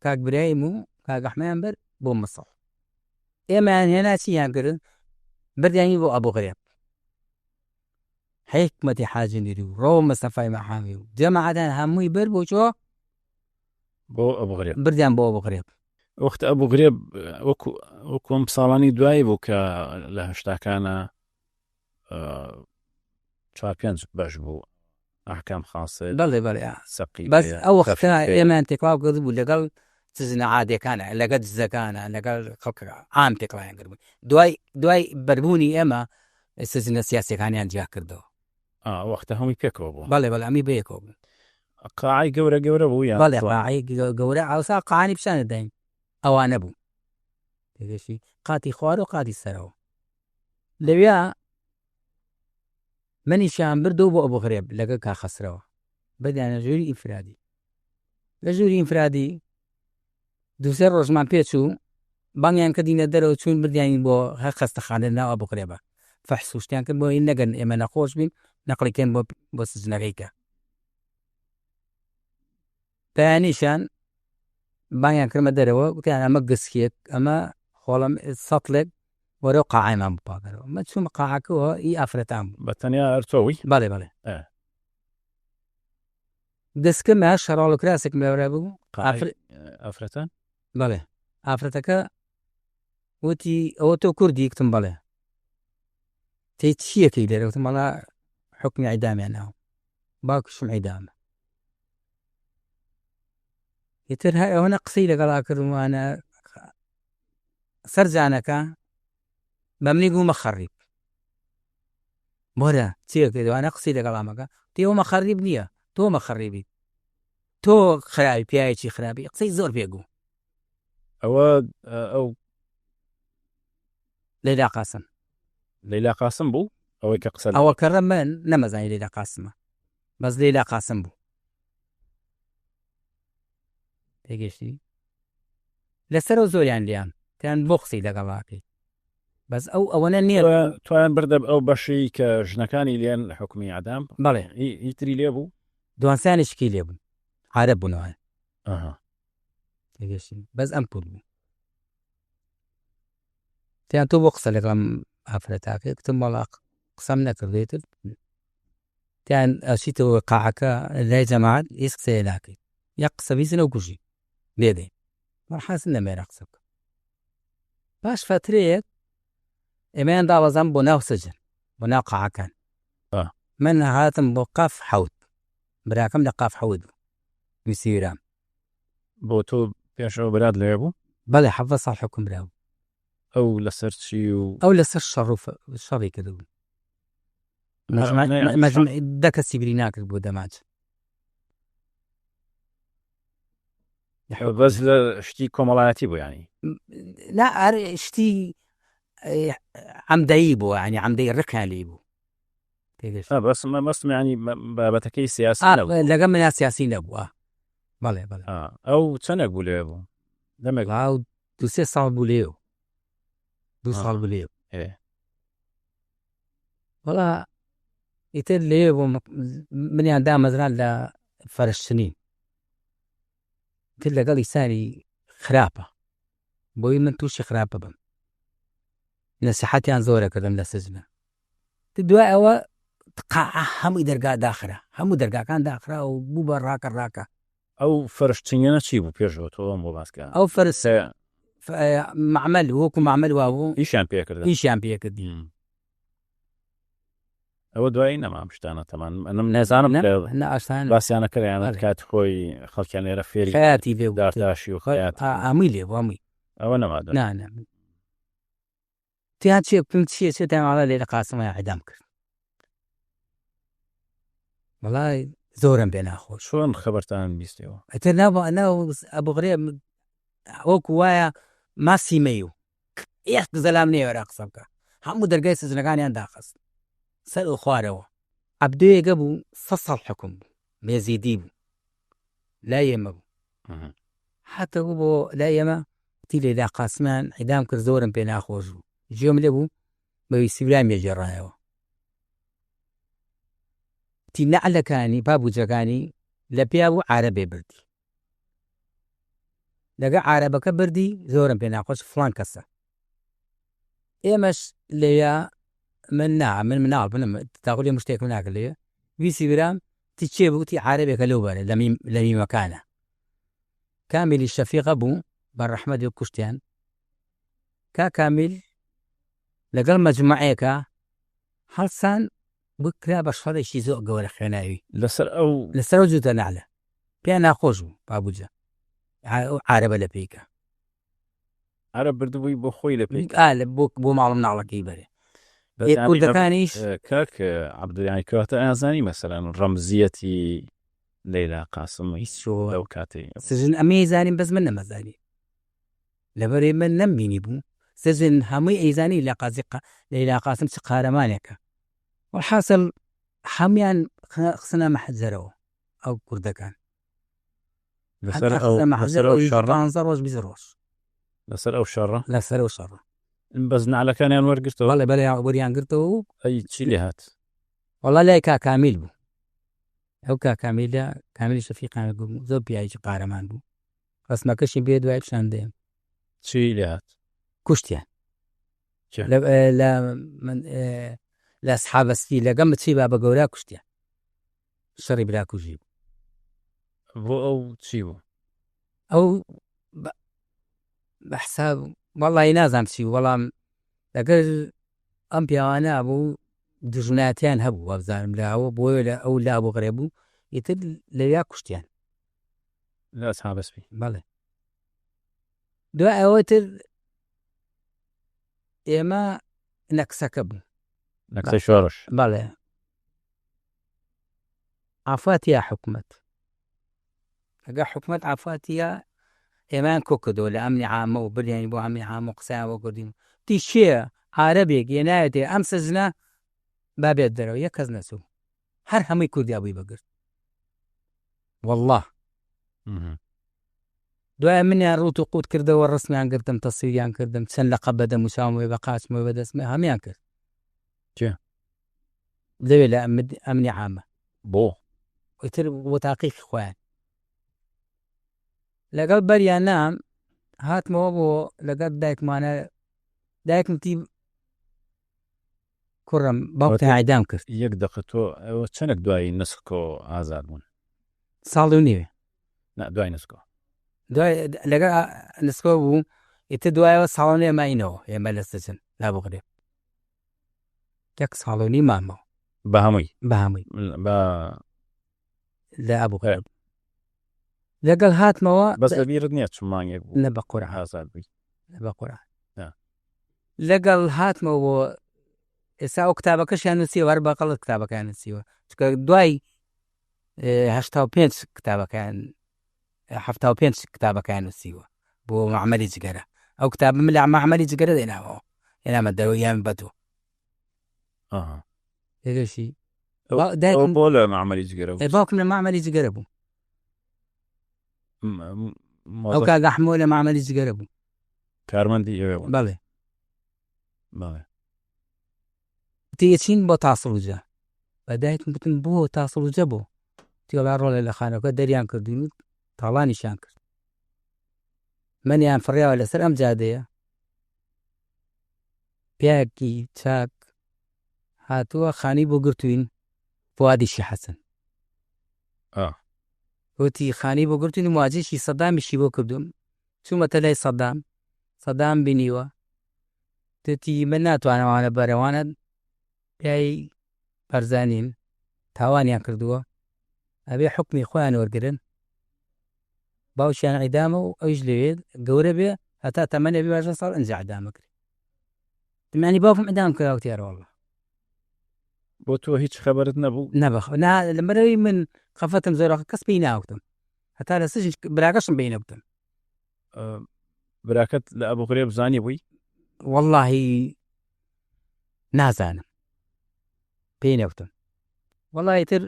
کاک برایم و کاک ئەحمەیان برد بۆ مسڵ ئێمەیان هێنا چیان کردن بردیانی بۆ ئەبو غرێب حیکمەتی حاجی میری و ڕەوە مستەفای مەحامی و جەماعەتیان هەمووی برد بۆ چۆ بۆ ئەبو غرێب بردیان بۆ ئەبو غرێب وەخت ئەبو غرێب وەکو وەکو ئەم ساڵانی دوایی بوو کە لە هەشتاکانە چوار پێنج بەش بوو ئەحکام خاصە بەڵێ بەڵێ سەقی بەس ئەو وەختە ئێمەیان تێکڵاو کرد بوو لەگەڵ سجنە عادیەکانە لەگەڵ دزەکانە لەگەڵ خەڵکە عام تێکڵایان کرد بوو دوای دوای بەربوونی ئێمە سجنە سیاسیەکانیان جیا کردەوە وەختە هەمووی پێکەوە بوو بەڵێ بەڵێ ئەمی بەیەکەوە بوو قاعی گەورە گەورە بوو یان بەڵێ قاعی گەورە ئەوسا قاعانی پیشان دەداین ئەوانە بوو تێگەشتی قاتی خوار و قاتی سەرەوە لەویا منیشیان بردەوە بۆ ئەبوغرێب لەگەڵ کاک خەسرەوە بردیانە ژووری ئینفرادی لە ژووری ئینفرادی دووسێ ڕۆژمان پێچوو بانگیان کردینە دەرەوە چوون بردیانین بۆ هەر خەستەخانە ناو ئەبوغرێبە فەحس و شتیان کرد بۆ نەگەن ئێمە نەخۆش بین نەقلی کەن بۆ بۆ سجنەکەی کە بەیانیشیان بانگیان کردمە دەرەوە وتیان ئەمە گسکێک ئەمە خۆڵم سەتڵێک وەرەو قاعەمان بپاکەرەوە من چوومە قاعەکەوە ئی ئافرەتان بوو بە تەنیا هەر تۆوی بەڵێ بەڵێ گسکم هەر شەڕاڵ و کراسێکم لەورا بوو ئافرەتان بەڵێ ئافرەتەکە وتی ئەوە تۆ کوردی کتم بەڵێ تی چیەکەی لێرە وتم وەڵا حکمی عیدامیان ناوم باوکیشم عیدامە ئیتر هەر ئەوەنە قسەی لەگەڵا کردم وانە سەرجانەکە بە منی گوو مەخەڕیب بۆرە چیەکەی دوانە قسەی لەگەڵا مەکە تێوە مەخەڕیب نییە تۆ مەخەڕیبی تۆ خراوی پیاوێکی خراپی قسەی زۆر پێگوو ئەوە ئەو لەیلا قاسم لەیلا قاسم بوو ئەوەی کە قسە ئەوە کەڕە من نەمەزانی لەیلا قاسمە بەس لەیلا قاسم بوو تێگەشتی لەسەرەوە زۆریان لیان تیان بۆ قسەی لەگەڵاکەی بەس ئەو ئەوەنە نییە تویان بردە ئەو بەشی کە ژنەکانی لێن حکومی عدام بەڵێ هیتری لێ بوو دوانسانێکی لێ بوون عرب بوونەوە تێگەشتی بەس ئەم کورد بوو تیان تۆ بۆ قسە لەگەڵم ئافرەتاکەی کوتم وەڵا قسەم نەکردێتر تیان ئەچیتەوە قاعەکە لای جەماعەت هیچ قسەیە ناکەیت یەک قسە بیزنە و کوژی لێدەین وەرحاسن نەمێرە قسە بکە پاش فەترەیەک ئێمەیان داوەزان بۆ ناو سجن بۆ ناو قاعەکان من هاتم بۆ قاف حەوت براکەم لە قاف حەوت بوو ویسیرام بۆ تۆ پێشەوە برات لەوێ بوو؟ بەڵێ 17 ساڵ حوکم براو. ئەو لەسەر چی و؟ ئەو لەسەر شەڕ و شەڕی کردبوو. دە کەسی برینا کرد بۆ دەماج. بەس لە شتی کۆمەڵایەتی بوو ینی نا ئەر شتی عەمدەیی بوو ینی عەمدەی ڕقیان لێی بوو. بەس مەبەستم ینی بابەتەکەی سیاسی نەبوو لەگەڵ منا سیاسی نەبووە بەڵێ بەڵێ ئەو چەندێک بوو لەوێ بوو دەمێک ئەو دو سێ ساڵ بوو لێو دوو ساڵ بوو لێو وەڵا ئیتر لێ بوو منیان دامەزران لە فەرشتنین تر لەگەڵ ئیسانی خراپە بۆی من تووشی خراپە بم نەسیحەتیان زۆرە کردم لە سجنە دوای ئەوە قاعە هەمووی دەرگا داخرا هەموو دەرگاکان داخرا و بوو بە ڕاکە ڕاکە ئەو فەرشتنیانە چی بوو پێشەوە تۆ ئەم بۆ باس کە ئەو فەرس معمل وەکو معمل وابوو ئیشیان پێکردن ئیشیان پێکردین ئەوە دوایی نەما ئەم شتانە تەمان ئەنم نێزانم نە ئاشتان باسیانە کردیانە کات خۆی خەڵکیان لێرە فێری خەیاتی لێ بوو. دارتاشی و خەیات هەمووی لێ بوو هەمووی ئەوە نەما نا نا تیان چیە بکەم چیە چیە تیان ئاڵا لێرە قاسم ئیعدام کرد وەڵای زۆرم پێ ناخۆش چۆن خەبەرتان بیستەوە ئیتر ناو ناو ئەبو غرێب وەکو وایە ماسی مەیو یەک زەلام نەیەوەرا قسە بکە هەموو دەرگای سجنەکانیان داخست سەر و خوارەوە عەبدۆیەکە بوو سە ساڵ حکوم بوو مێزیدی بوو لای ئێمە بوو حتە بوو بۆ لای ئێمە تی لەیلا قاسمیان عیدام کرد زۆرم پێ ناخۆش بوو گوێم لێ بوو بە ویستی برایم لێ تی نەعلەکانی پابوجەکانی لە پیا بوو عارەبێ بردی. لەگە عارەبەکە بردی زۆرم پێ ناخۆش فڵان کەسە. ئێمەش لەویا من نا من مناڵ بنم تاقلی مشتێکم ناکرد لەوێ. ویسی برام تی کێ بوو؟ وتی عارەبێکە لەو بەرە لە میم لە میمەکانە. کامیلی شەفیقە بوو بە ڕەحمەت بێ کوشتیان. کا کامیل لەگەڵ مەجموعەیەکا هەڵسان بکرا بە شەڕێکی زۆر گەورە خوێناوی. لەسەر ئەو. لەسەر ئەو جووتە نەعلە. پێیان ناخۆش بوو بابوجە ئەو عارەبە لە پێیکا. عەرەب بردبووی بۆ خۆی لە پێی. ئا لە بۆ بۆ ماڵ مناڵەکەی بەرێ. ئێ کوردەکانیش. کاک عەبدول یانی کەواتە ئەیانزانی مەسەلەن ڕەمزیەتی لەیلا قاسم هیچ لەو کاتەی. سجن ئەمەی زانیم بەس من نەمەزانی. لەبەرئ من نەمبینی بوو سجن هەمووی ئەیزانی لە قازی لەیلا قاسم چ قارەمانێکە. وەلحاسڵ هەموویان خستنە مەحجەرەوە ئەو کوردەکان. لەسەر ئەو لەسەر ئەو شەڕە؟ پانزە ڕۆژ 20 ڕۆژ. لەسەر ئەو شەڕە؟ لەسەر ئەو شەڕە. بەس نەعلەکانیان وەرگرتەوە؟ بەڵێ بەڵێ وەریان گرتەوە و. ئەی چی لێ هات؟ وەڵا لای کاک کامیل بوو. ئەو کاک کامیلە کامیلی شەفیقان بوو زۆر پیاوێکی قارەمان بوو. ڕەسمەکەشی بێ دوای پیشان دەیەم. چی لێ هات؟ کوشتیان. لە لە من لە ئەسحابە سپی لەگەم چی بابە گەورە کوشتیان. شەڕی براکوژی بوو. بۆ ئەو چی بوو؟ ئەو بە حساب وەڵی نازانم چی بوو بەڵام لەگەر ئەم پیاوانە بوو دوژمنایەتیان هەبوو وابزانم لە ئەوە بۆیە لە ئەو لا بۆ غرێ بوو ئیتر لەویا کوشتیان. لە ئەسحابە سپی. بەڵێ. دوای ئەوە تر ئێمە نەکسەکە بوو. نەکسەی شۆڕش. بەڵێ. عەفاتیا حکومەت. ئەگەر حکومەت عەفاتیا ئێمەیان کۆ کردەوە لە ئەمنی عامە و بردیانی بۆ ئەمنی عامە و قسەیان بۆ کردین. وتی کێ عارەبێک یێنایەتێ ئەم سجنە با بێت دەرەوە. یەک کەس نەچوو. هەر هەمووی کوردیا بووی بەگرت. واللە. دوای منیان ڕووت و قووت کردەوە ڕسمیان گرتم تەسویریان کردم چەند لەقەب بە دەم و چاومەوە بە قاچمەوە بە دەستمەوە هەموویان کرد. کێ؟ لەوێ لە ئەمنی عامە. بۆ؟ ئیتر بۆ تاقیقی خۆیان. لەگەڵ بەریان نام هاتمەوە بۆ لەگەڵ دایکمانە دایکم تی کوڕم باوکتان ئیعدام کرد. یەک دەقە تۆ ئەوە چەنێک دوای نسکۆ ئازاد بوون؟ ساڵ و نیوێ. نا دوای نسکۆ. دوای لەگەڵ نسکۆ بوو ئیتر دوایەوە ساڵ و نێ ماینەوە ئێمە لە سجن لا بغرێ. یەک ساڵ و نیو مامەوە. بە هەمووی؟ بە هەمووی. بە لە ئەبوو غرێب. لەگەڵ هاتمەوە بەس لەبیرت نییە چ مانگێک بوو؟ نە بە قورعان. ئازاد بووی. نە بە قورعان. لەگەڵ هاتمەوە بۆ ئێستا ئەو کتابەکەشیان نووسیوە هەر بە غەڵەت کتابەکەیان نووسیوە چونکە دوای 85 کتابەکەیان 75 کتابەکەیان نووسیوە بۆ مەعمەلی جگەرە ئەو کتابە من لە مەعمەلی جگەرە دێنامەوە هێنامە دەرەوە یان بە تۆ لێرەشی دایکم بۆ لە مەعمەلی جگەرە باوکم لە مەعمەلی جگەرە بوو ئەو کاک ئەحمۆ لە مەعمەلی جگەرە بوو کارمەندی ئێوە بوون بەڵێ بەڵێ تێچین بۆ تاسڵوجە بە دایکم گوتم بۆ تاسڵوجە بۆ تێڵا ڕۆڵێ لە خانەکە دەریان کردوین و تاڵانیشیان کرد منیان فڕیاوە لەسەر ئەم جادەیە پیاکی چاک هاتووە خانی بۆ گرتوین فوادیشی حەسەن وتی خانی بۆ گرتوین و مواجهشی سەدامیشی بۆ کردوم چوومەتە لای سەدام سەدام بینیوە وتی من ناتوانم ئەوانە بەرەوانە پیاوی بەرزانین تاوانیان کردووە ئەبێ حکمی خۆیان وەرگن باوکیان عیدامە و ئەویش لەوێ گەورە بێ هەتا تەمەنێ بێ 18 ساڵ ئینجا عیدامە کرێ معنی باوکم عیدام کرا وتیارە والله بۆ تۆ هیچ خەبەرت نەبوو؟ نەبخ نا لەبەرەوەی من خەفەتم زۆرە کەس پێی ناوتم هەتا لە سجن براکەشم پێی نەوتم. براکەت لە ئەبو غرێب زانی بووی؟ وەڵاهی نازانم پێی نەوتم. وەڵا ئیتر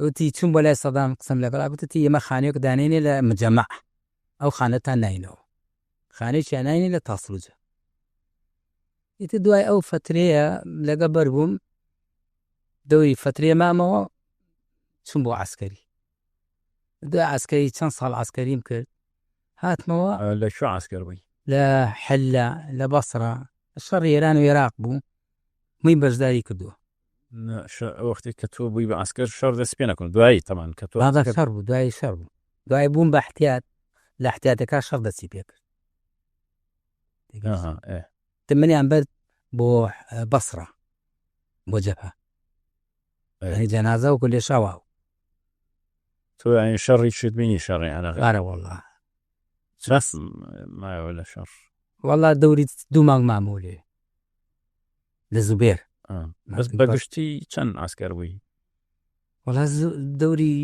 وتی چووم بۆ لای سەدام قسەم لەگەڵا گوتتی ئێمە خانوویەک دانێنێ لە مجەمەع ئەو خانەتان ناینەوە خانەیەکیان ناینێ لە تاسڵوجە. ئیتر دوای ئەو فەترەیە لەگە بەر بووم دەوری فەترەیە مامەوە چووم بۆ عەسکەری. دوای عەسکەری چەند ساڵ عەسکەریم کرد. هاتمەوە. لە کوێ عەسکەر بووی؟ لە حلە، لە بەسرە، شەڕی ئێران و ئێراق بوو، من بەشداری کردووە. وەختی کە تۆ بووی بە عەسکەر شەڕ دەست پێ نەکرد، دوایی تەمان کە تۆ بابە شەڕ بوو، دوایی شەڕ بوو، دوایی بووم بە احتیاط، لە احتیاطەکە شەڕ دەستی پێ کرد. منیان برد بۆ بەسرە بۆ جەبهە. یعنی جەنازە وەکو لێشاو بوو. تۆ یعنی شەڕی شت بینی شەڕی عێراق؟ ئارە وەڵا. چەند مایەوە لە شەڕ؟ وەڵا دەوری دوو مانگ مامەوە لێ لە زوبێر. بەس بەگشتی چەند عەسکەر بووی؟ وەڵا دەوری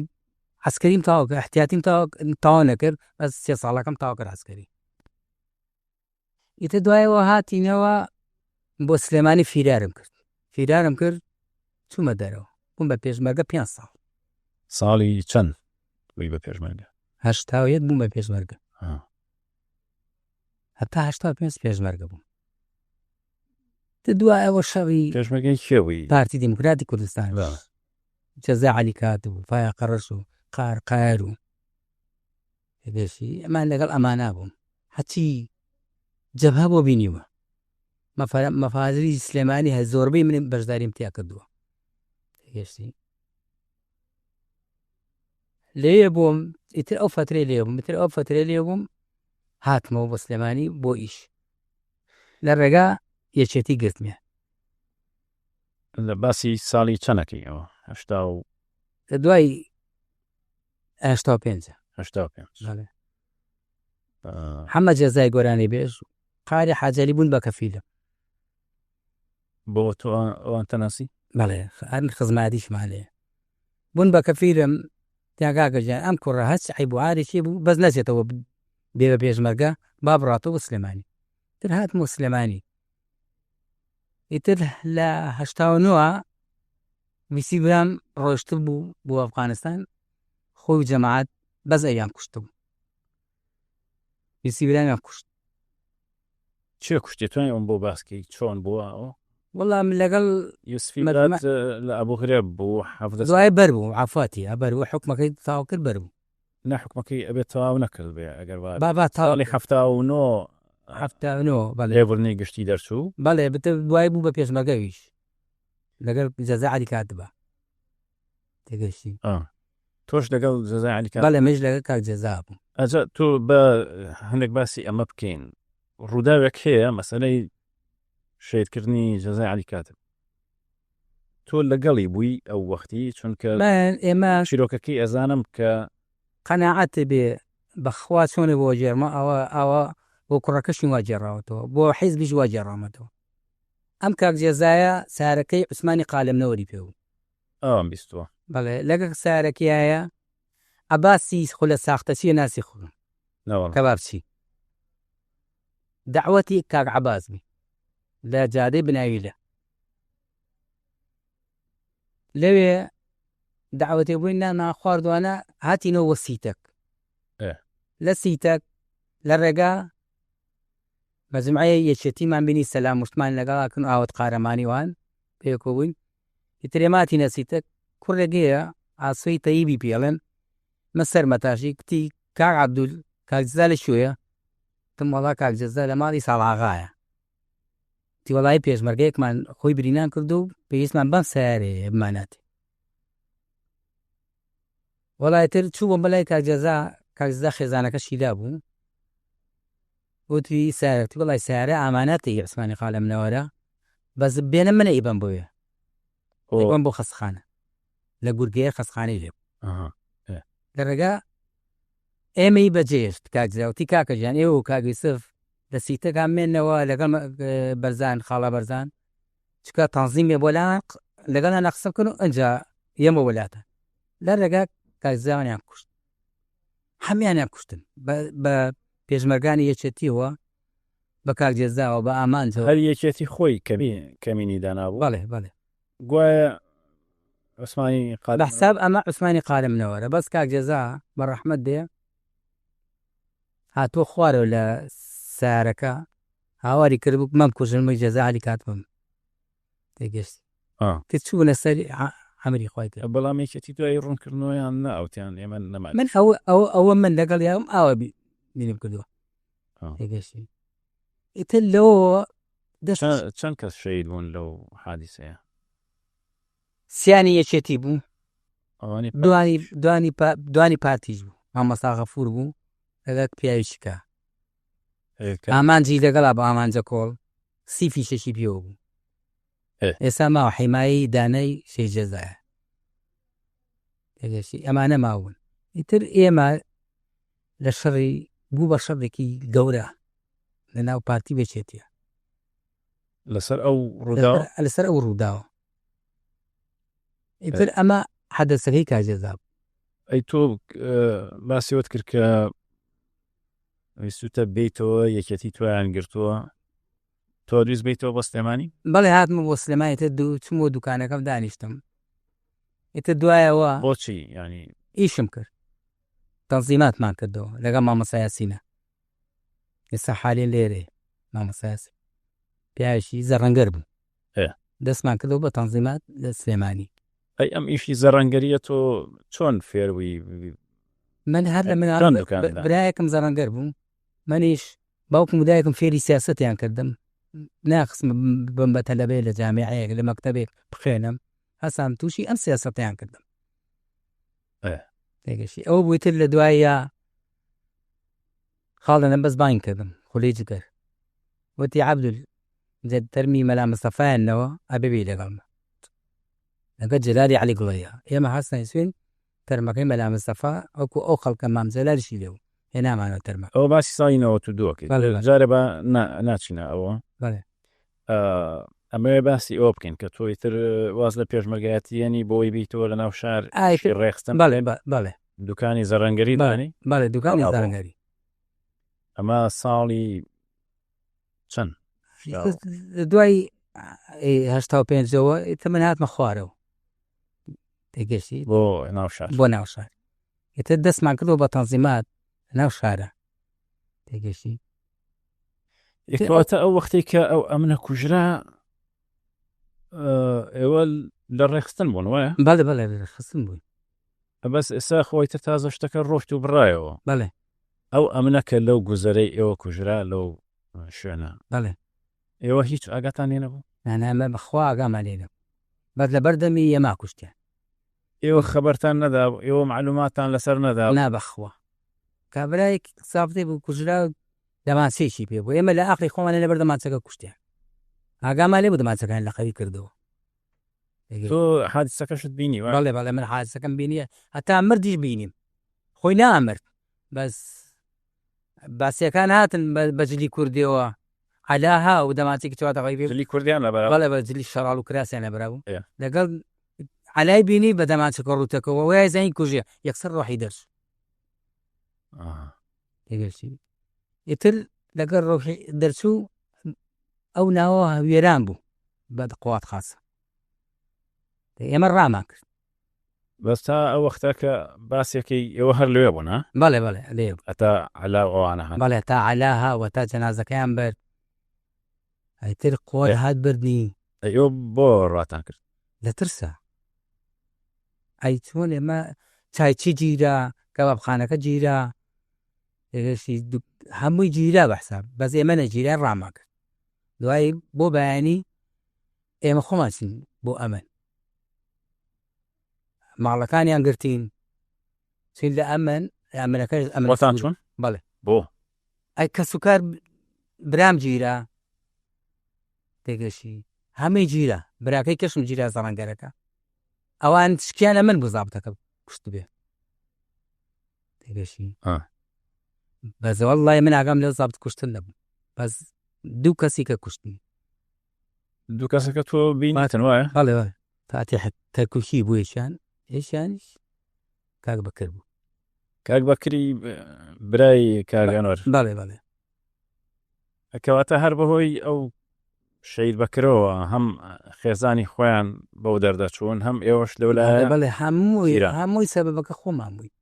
عەسکەریم تەواو کرد، احتیاتیم تەواو نەکرد، بەس سێ ساڵەکەم تەواو کرد عەسکەری. ئیتر دوایەوە هاتینەوە بۆ سلێمانی فیرارم کرد. فیرارم کرد چوومە دەرەوە. بووم بە پێشمەرگە پێنج ساڵ. ساڵی چەند بووی بە پێشمەرگە؟ 81 بووم بە پێشمەرگە. هەتا 85 پێشمەرگە بووم. دوایەوە شەڕی پێشمەرگەی کێ بووی؟ پارتی دیموکراتی کوردستان. جەزا عەلی کات و فایەق قەرەش و قار قایەر و پێشی ئەمان لەگەڵ ئەمانا بووم. هەچی جەبهە بۆ بینیوە. مەفازری سلێمانی هەر زۆربەی من بەشداریم تیا کردووە. تێگەشتی؟ لێ بووم ئیتر ئەو فترەی لێ بووم، ئیتر ئەو فترەی لێ بووم هاتمەوە بۆ سلێمانی بۆ ئیش. لە ڕێگا یەکێتی گرتمێ. لە باسی ساڵی چەنەکەی ئەوە؟ هەشتا و لە دوای 85. 85. بەڵێ. حەمە جەزای گۆرانی بێژ قاری حاجەلی بوون بە کەفیلە. بۆ تۆ ئەوان تەناسی؟ بەڵێ، هەر خزمەتیشمان لێ بوون بە کەفیلم. تیاگاکە گیان ئەم کوڕە هەچ عەیب و عارێکی بوو بەس نەچێتەوە بێ بە پێشمەرگە با بڕاتەوە بۆ سلێمانی. تر هاتمەوە سلێمانی. ئیتر لە 89 ویسی برام ڕۆیشت بوو بۆ ئەفغانستان، خۆی و جەماعەت بەس ئەویان کوشتبوو. ویسی برامیان کوشت. چێ کوشتی؟ توانی ئەوم بۆ باسکەی چۆن بووە ئەوە؟ وەڵا من لەگەڵ یوسفی برات لە ئەبوو غرێب بوو، 17 دوای بەر بوو، عەفاتی بەر بوو، حکومەکەی تەواو کرد بەر بوو. نا حکومەکەی ئەبێت تەواو نەکرد بێ ئەگەر وا بابا تەواو ساڵی 79 79 بەڵێ. لێبوردنی گشتی دەرچوو. بەڵێ، بتر دوای بوو بە پێشمەرگەویش لەگەڵ جەزا عەلی کاتبە. تێگەشتی؟ تۆش لەگەڵ جەزای عەلی کاتب؟ بەڵێ، منیش لەگەڵ کاک جەزا بووم. ئەجا تۆ بە هەندێک باسی ئەمە بکەین، ڕووداوێک هەیە مەسەلەی شەهیدکردنی جەزای عەلی کاتب، تۆ لەگەڵی بووی ئەو وەختی؟ چونکە من ئێمە چیرۆکەکەی ئەزانم کە قەناعەت بێ بەخوا چۆنە بۆ گێڕمە ئەوە ئاوا بۆ کوڕەکەشی وا گێڕاوەتەوە، بۆ حیزبیش وا گێڕامەتەوە. ئەم کاک جەزایە سارەکەی عوسمانی قالەمنەوەری پێ بوو. ئەوم بیستووە. بەڵێ، لەگەڵ سارەکیایە عەباسی خولە ساختەچیە ناسی خۆم. نەوەڵا. کەبابچی. دەعوەتی کاک عەباس بوو لە جادەی بناویلە. لەوێ دەعوەتێ بووین نانمان خواردوانە هاتینەوە بۆ سیتەک. لە سیتەک لە ڕێگا مەجموعەی یەکێتیمان بینی سەلام وشتمان لەگەڵا کردن و ئاوت قارەمانی وان پێکەوە بووین. ئیتر ئێمە هاتینە سیتەک کوڕێک هەیە ئاسۆی تەیبی پێڵێن من سەرمەتاشی کتی کاک عەبدول کاک جەزا لە کوێیە؟ وتم وەڵا کاک جەزا لە ماڵی ساڵاغایە. وتی وەڵایی پێشمەرگەیەکمان خۆی برینان کرد و پێویستمان بەم سەیارەیە بماناتێ. وەڵای تر چوو بۆم بەلای کاک جەزا، کاک جەزا خێزانەکەشی لا بوو. وتی سەیارە، وتی وەڵای سەیارە ئامانەتی عوسمانی خالە منەوەرە، بەس بێنە من ئەیبەم بۆیە. ئەیبەم بۆ خەستخانە. لە گورگەیە خەستخانەی لێ بوو. لە ڕێگا ئێمەی بەجێهێشت کاک جەزا، وتی کاکە گیان ئێوە و کاک یوسف لە سیتەکان مێنەوە لەگەڵ بەرزان خاڵە بەرزان چکە تەنزیمێ بۆ لا لەگەڵیان قسە بکەن و ئەنجا یەمە وڵاتە. لە ڕێگا کاک جەزاوانیان کوشت، هەمیانیان کوشتن بە پێشمەرگانی یەکێتیەوە، بە کاک جەزاوە، بە ئامانجەوە. هەر یەکێتی خۆی کەمینی دانابوو. بەڵێ بەڵێ. گوایە عوسمانی قالم بە حساب ئەمە عوسمانی قالم نەوەرە، بەس کاک جەزا بە ڕەحمەت بێ هاتووە خوارەوە لە سارەکە هاواری کردبوو مەم کوژن من جەزا عەلی کاتبم. تێگەشتی؟ تر چوونە سەر ئەمری خوای کرد. بەڵام یەکێتی دوای ڕوونکردنەوەیان ناوتیان ئێمە نەمان. من ئەوە ئەوە ئەوە من لەگەڵ یاوم ئاوا بی. بیرم کردووە تێگەشتی ئیتر لەوەوە دەست چەند کەس شەهید بوون لەو حادیسەیە؟ سیانی یەکێتی بوو دوانی دوانی دوانی پارتیش بوو مامۆستا غەفور بوو لەگەڵ پیاوێکی کە ئامانجی لەگەڵا بە ئامانجە کۆڵ سی فیشەکی پێوە بوو ئێستا ماوە حیمایی دانای شەی جەزایە تێگەشتی ئەمانە ماون ئیتر ئێمە لە شەڕی بوو بە شەڕێکی گەورە لە ناو پارتی بێچێتیە لەسەر ئەو ڕووداوە لەسەر ئەو ڕووداوە ئیتر ئەمە حەدەسەکەی کاجێزا بوو. ئەی تۆ باسی وەت کرد کە ویستوتە بێیتەوە یەکێتی تۆیان گرتووە تۆ دویست بیتەوە بۆ سلێمانی؟ بەڵێ هاتمە بۆ سلێمانی تر دوو چم بۆ دوکانەکەم دانیشتم ئیتر دوایەوە بۆچی ینی ئیشم کرد تەنزیماتمان کردەوە لەگەڵ مامۆستا یاسینە ئێستا حالێ لێرێ مامۆستا یاسین پیاوێکی زەڕەنگەر بوو دەستمان کردەوە بە تەنزیمات لە سلێمانی. ئەی ئەم ئیشی زەڕەنگەریە تۆ چۆن فێربووی؟ من هەر لە مناڵ برایەکم زەڕەنگەر بوو منیش باوکم و دایکم فێری سیاسەتیان کردم ناخستم بم بە تەلەبەیە لە جامیعەیەک لە مەکتەبێک بخوێنم هەستام تووشی ئەم سیاسەتیان کردم تێگەشتی ئەو بووی تر لە دوایە خاڵە نەبەز بانگ کردم خولی جگەر وتی عەبدول تەرمی مەلا مستەفایان نەوە ئەبێ بێی لەگەڵمە لەگەڵ جەلالی عەلی گوڵەیە ئێمە هەستاین سوێن تەرمەکەی مەلا مستەفا وەکو ئەو خەڵکە مام جەلالیشی لێ بوو هێنامانەوە تەرمەکە. ئەوە باسی ساڵی 92 ئەکەیت. بەڵێ بەڵێ. جارێ با ناچینە ئەوە. بەڵێ. ئەمەوێ باسی ئەوە بکەین کە تۆ ئیتر واز لە پێشمەرگایەتی یەنی بۆ ئەوەی بیتەوە لە ناو شار ئیشی ڕێکخستن. بەڵێ بەڵێ. دوکانی زەڕەنگەری دانی؟ بەڵێ دوکانی زەڕەنگەری. ئەمە ساڵی چەند؟ دوای 85ەوە ئیتر من هاتمە خوارەوە تێگەشتی بۆ ناو شار بۆ ناو شار ئیتر دەستمان کردەوە بە تەنزیمات ناو شارە تێگەشتی کەواتە ئەو وەختێک کە ئەو ئەمنە کوژرا ئێوە لە ڕێخستن بوون وایە؟ بەڵێ بەڵێ ڕێخستن بووین. بەس ئێستا خۆی تر تازە شتەکە ڕۆشت و بڕایەوە. بەڵێ. ئەو ئەمنە کە لەو گوزەرەی ئێوە کوژرا لەو شوێنە. بەڵێ. ئێوە هیچ ئاگاتان لێ نەبوو؟ نا نا ئێمە بەخوا ئاگامان لێ نەبوو. بەس لەبەر دەمی ئێمە کوشتیان. ئێوە خەبەرتان نەدا ئێوە مەعلوماتتان لەسەر نەدا؟ نا بەخوا. کابرایەک سابتێ بوو کوژرا دەمانچەیەکی پێ بوو ئێمە لە ئاقلی خۆمانە لەبەر دەمانچەکە کوشتیان ئاگامان لێ بوو دەمانچەکان لە قەوی کردەوە. تۆ حادیسەکەشت بینی وایە؟ بەڵێ بەڵێ من حادیسەکەم بینیە هەتا مردیش بینیم خۆی نامرد بەس باسیەکان هاتن بە جلی کوردیەوە عەلاها و دەمانچێکی چواتە خۆی پێ جلی کوردیان لەبەرا بەڵێ بە جلی شەڕاڵ و کراسیان لەبەرا بوو لەگەڵ عەلای بینی بە دەمانچەکە ڕووتەکەوە وای زانی کوژێ یەکسەر ڕۆحی دەرچوو. تێگەشتی ئیتر لەگەڵ ڕۆحی دەرچوو ئەو ناوە وێران بوو بە قوات خاصە ئێمە ڕامان کرد. بەس تا ئەو وەختە کە باسێکی ئێوە هەر لەوێ بوون ها؟ بەڵێ بەڵێ لێ بوو. هەتا عەلا و ئەوانە هات. بەڵێ تا عەلا ها و تا جەنازەکەیان برد. ئیتر قوات هات بردنی. ئەی ئێوە بۆ ڕاتان کرد؟ لە ترسا. ئەی چۆن ئێمە چایچی گیرا، کەبابخانەکە گیرا، هەمووی گیرا بە حساب بەس ئێمە نەگیرا ڕامان کرد. دوایی بۆ بەیانی ئێمە خۆمان چین بۆ ئەمن. ماڵەکانیان گرتین چین لە ئەمن ئەمنەکە ئەمن خۆتان چوون؟ بەڵێ. بۆ؟ ئەی کەسوکار برام گیرا تێگەشی هەمووی گیرا براکەی کەشم گیرا زەڕەنگەرەکە ئەوان شکیان لە من بوو زابتەکە کوشت بێ تێگەشی بەس وەڵڵای من ئاگام لە زابت کوشتن نەبوو بەس دوو کەسی کە کوشتنی دوو کەسەکە تۆ بینیتن وایە؟ بەڵێ بەڵێ فاتیح کەرکوکی بوو یەکیان یەکیانیش کاک بەکر بوو. کاک بەکری برای کاک ئەنوەر؟ بەڵێ بەڵێ. کەواتە هەر بەهۆی ئەو شەهید بەکرەوە هەم خێزانی خۆیان بەو دەردەچوون هەم ئێوەش لەو لایە بەڵێ هەمووی هەمووی سەبەبەکە خۆمان بووین.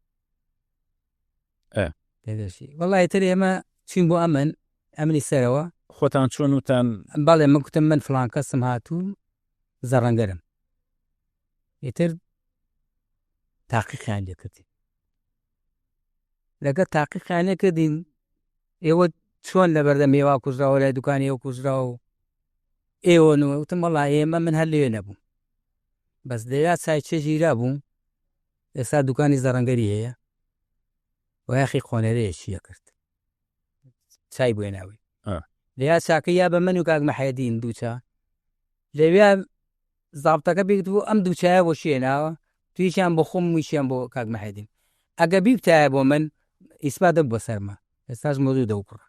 تێگەشتی وەڵای تر ئێمە چوین بۆ ئەمن ئەمنی سەرەوە. خۆتان چوون وتان. بەڵێ من کوتم من فڵان کەسم هاتووم زەڕەنگەرم ئیتر تاقیقیان لێ کردین لەگەڵ تاقیقیان لێ کردین. ئێوە چۆن لە بەردەم ئێوە کوژراوە لای دوکانی ئێوە کوژراوە و ئێوە نوە وتم وەڵا ئێمە من هەر لەوێ نەبووم بەس لەویا چایچێ گیرا بووم ئێستا دوکانی زەڕەنگەری هەیە و یاخی قۆنەرەیەکی ئەکرد چای بۆ ناوی لەیا چاکە یا بە من و کاک مەحێدین دووچە لەویا زابتەکە بیت بوو ئەم دووچایە بۆ شێناوە تویشیان بۆ خۆم ویشیان بۆ کاک مەحێدین ئەگە بیبتایە بۆ من ئیسپا دەبوو بە سەرما ئێستاش مەوجودە و کوڕە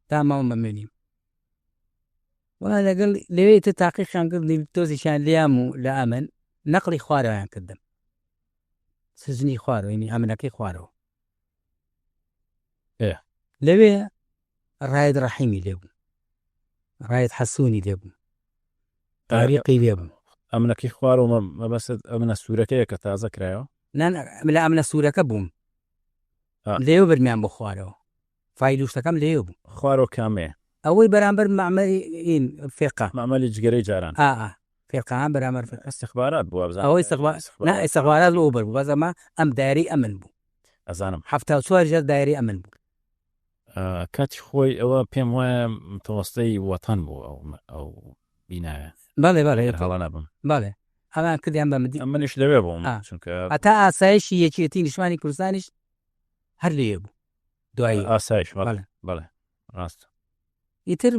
تا ماوە مەمنونیم وەڵا لەگەڵ لەوێ تر تاقیقیان کرد تۆزێکیان لیام و لە ئەمن نەقلی خوارەوەیان کردم سجنی خوارەوە یعنی ئەمنەکەی خوارەوە لەوێ ڕایت ڕەحیمی لێ بوو ڕایت حەسونی لێ بوو تاریقی لێ بوو ئەمنەکەی خوارەوە مەبەست ئەمنە سوورەکەیە کە تازە کرایەوە لە ئەمنە سوورەکە بووم لێو برمیان بۆ خوارەوە فایل و شتەکەم لێ بوو. خوارەوە کامەیە؟ ئەوەی بەرامبەر مەعمەلی ئین فیرقە. مەعمەلی جگەرەی جاران. ئا ئا فیرقە ها بەرامبەر فیرقە. ئیستخبارات بوو وابزانم. ئەوەی ئیستخبارات نا ئیستخبارات لۆ ئەوبەر بوو بەس ئەمە ئەم دایرەی ئەمن بوو. ئەزانم. 74 جار دایرەی ئەمن بوو. کاتی خۆی ئەوە پێم وایە متەوەستەی وەتەن بوو ئەو ئەو بینایە. بەڵێ بەڵێ. ئەگەر هەڵە نەبم. بەڵێ ئەمان کردیان بە مدی. منیش لەوێ بووم چونکە. هەتا ئاسایشی یەکێتی نیشتمانی کوردستانیش هەر لەوێ بوو. دوایی ئاسایش بەڵێ بەڵێ ڕاستە. ئیتر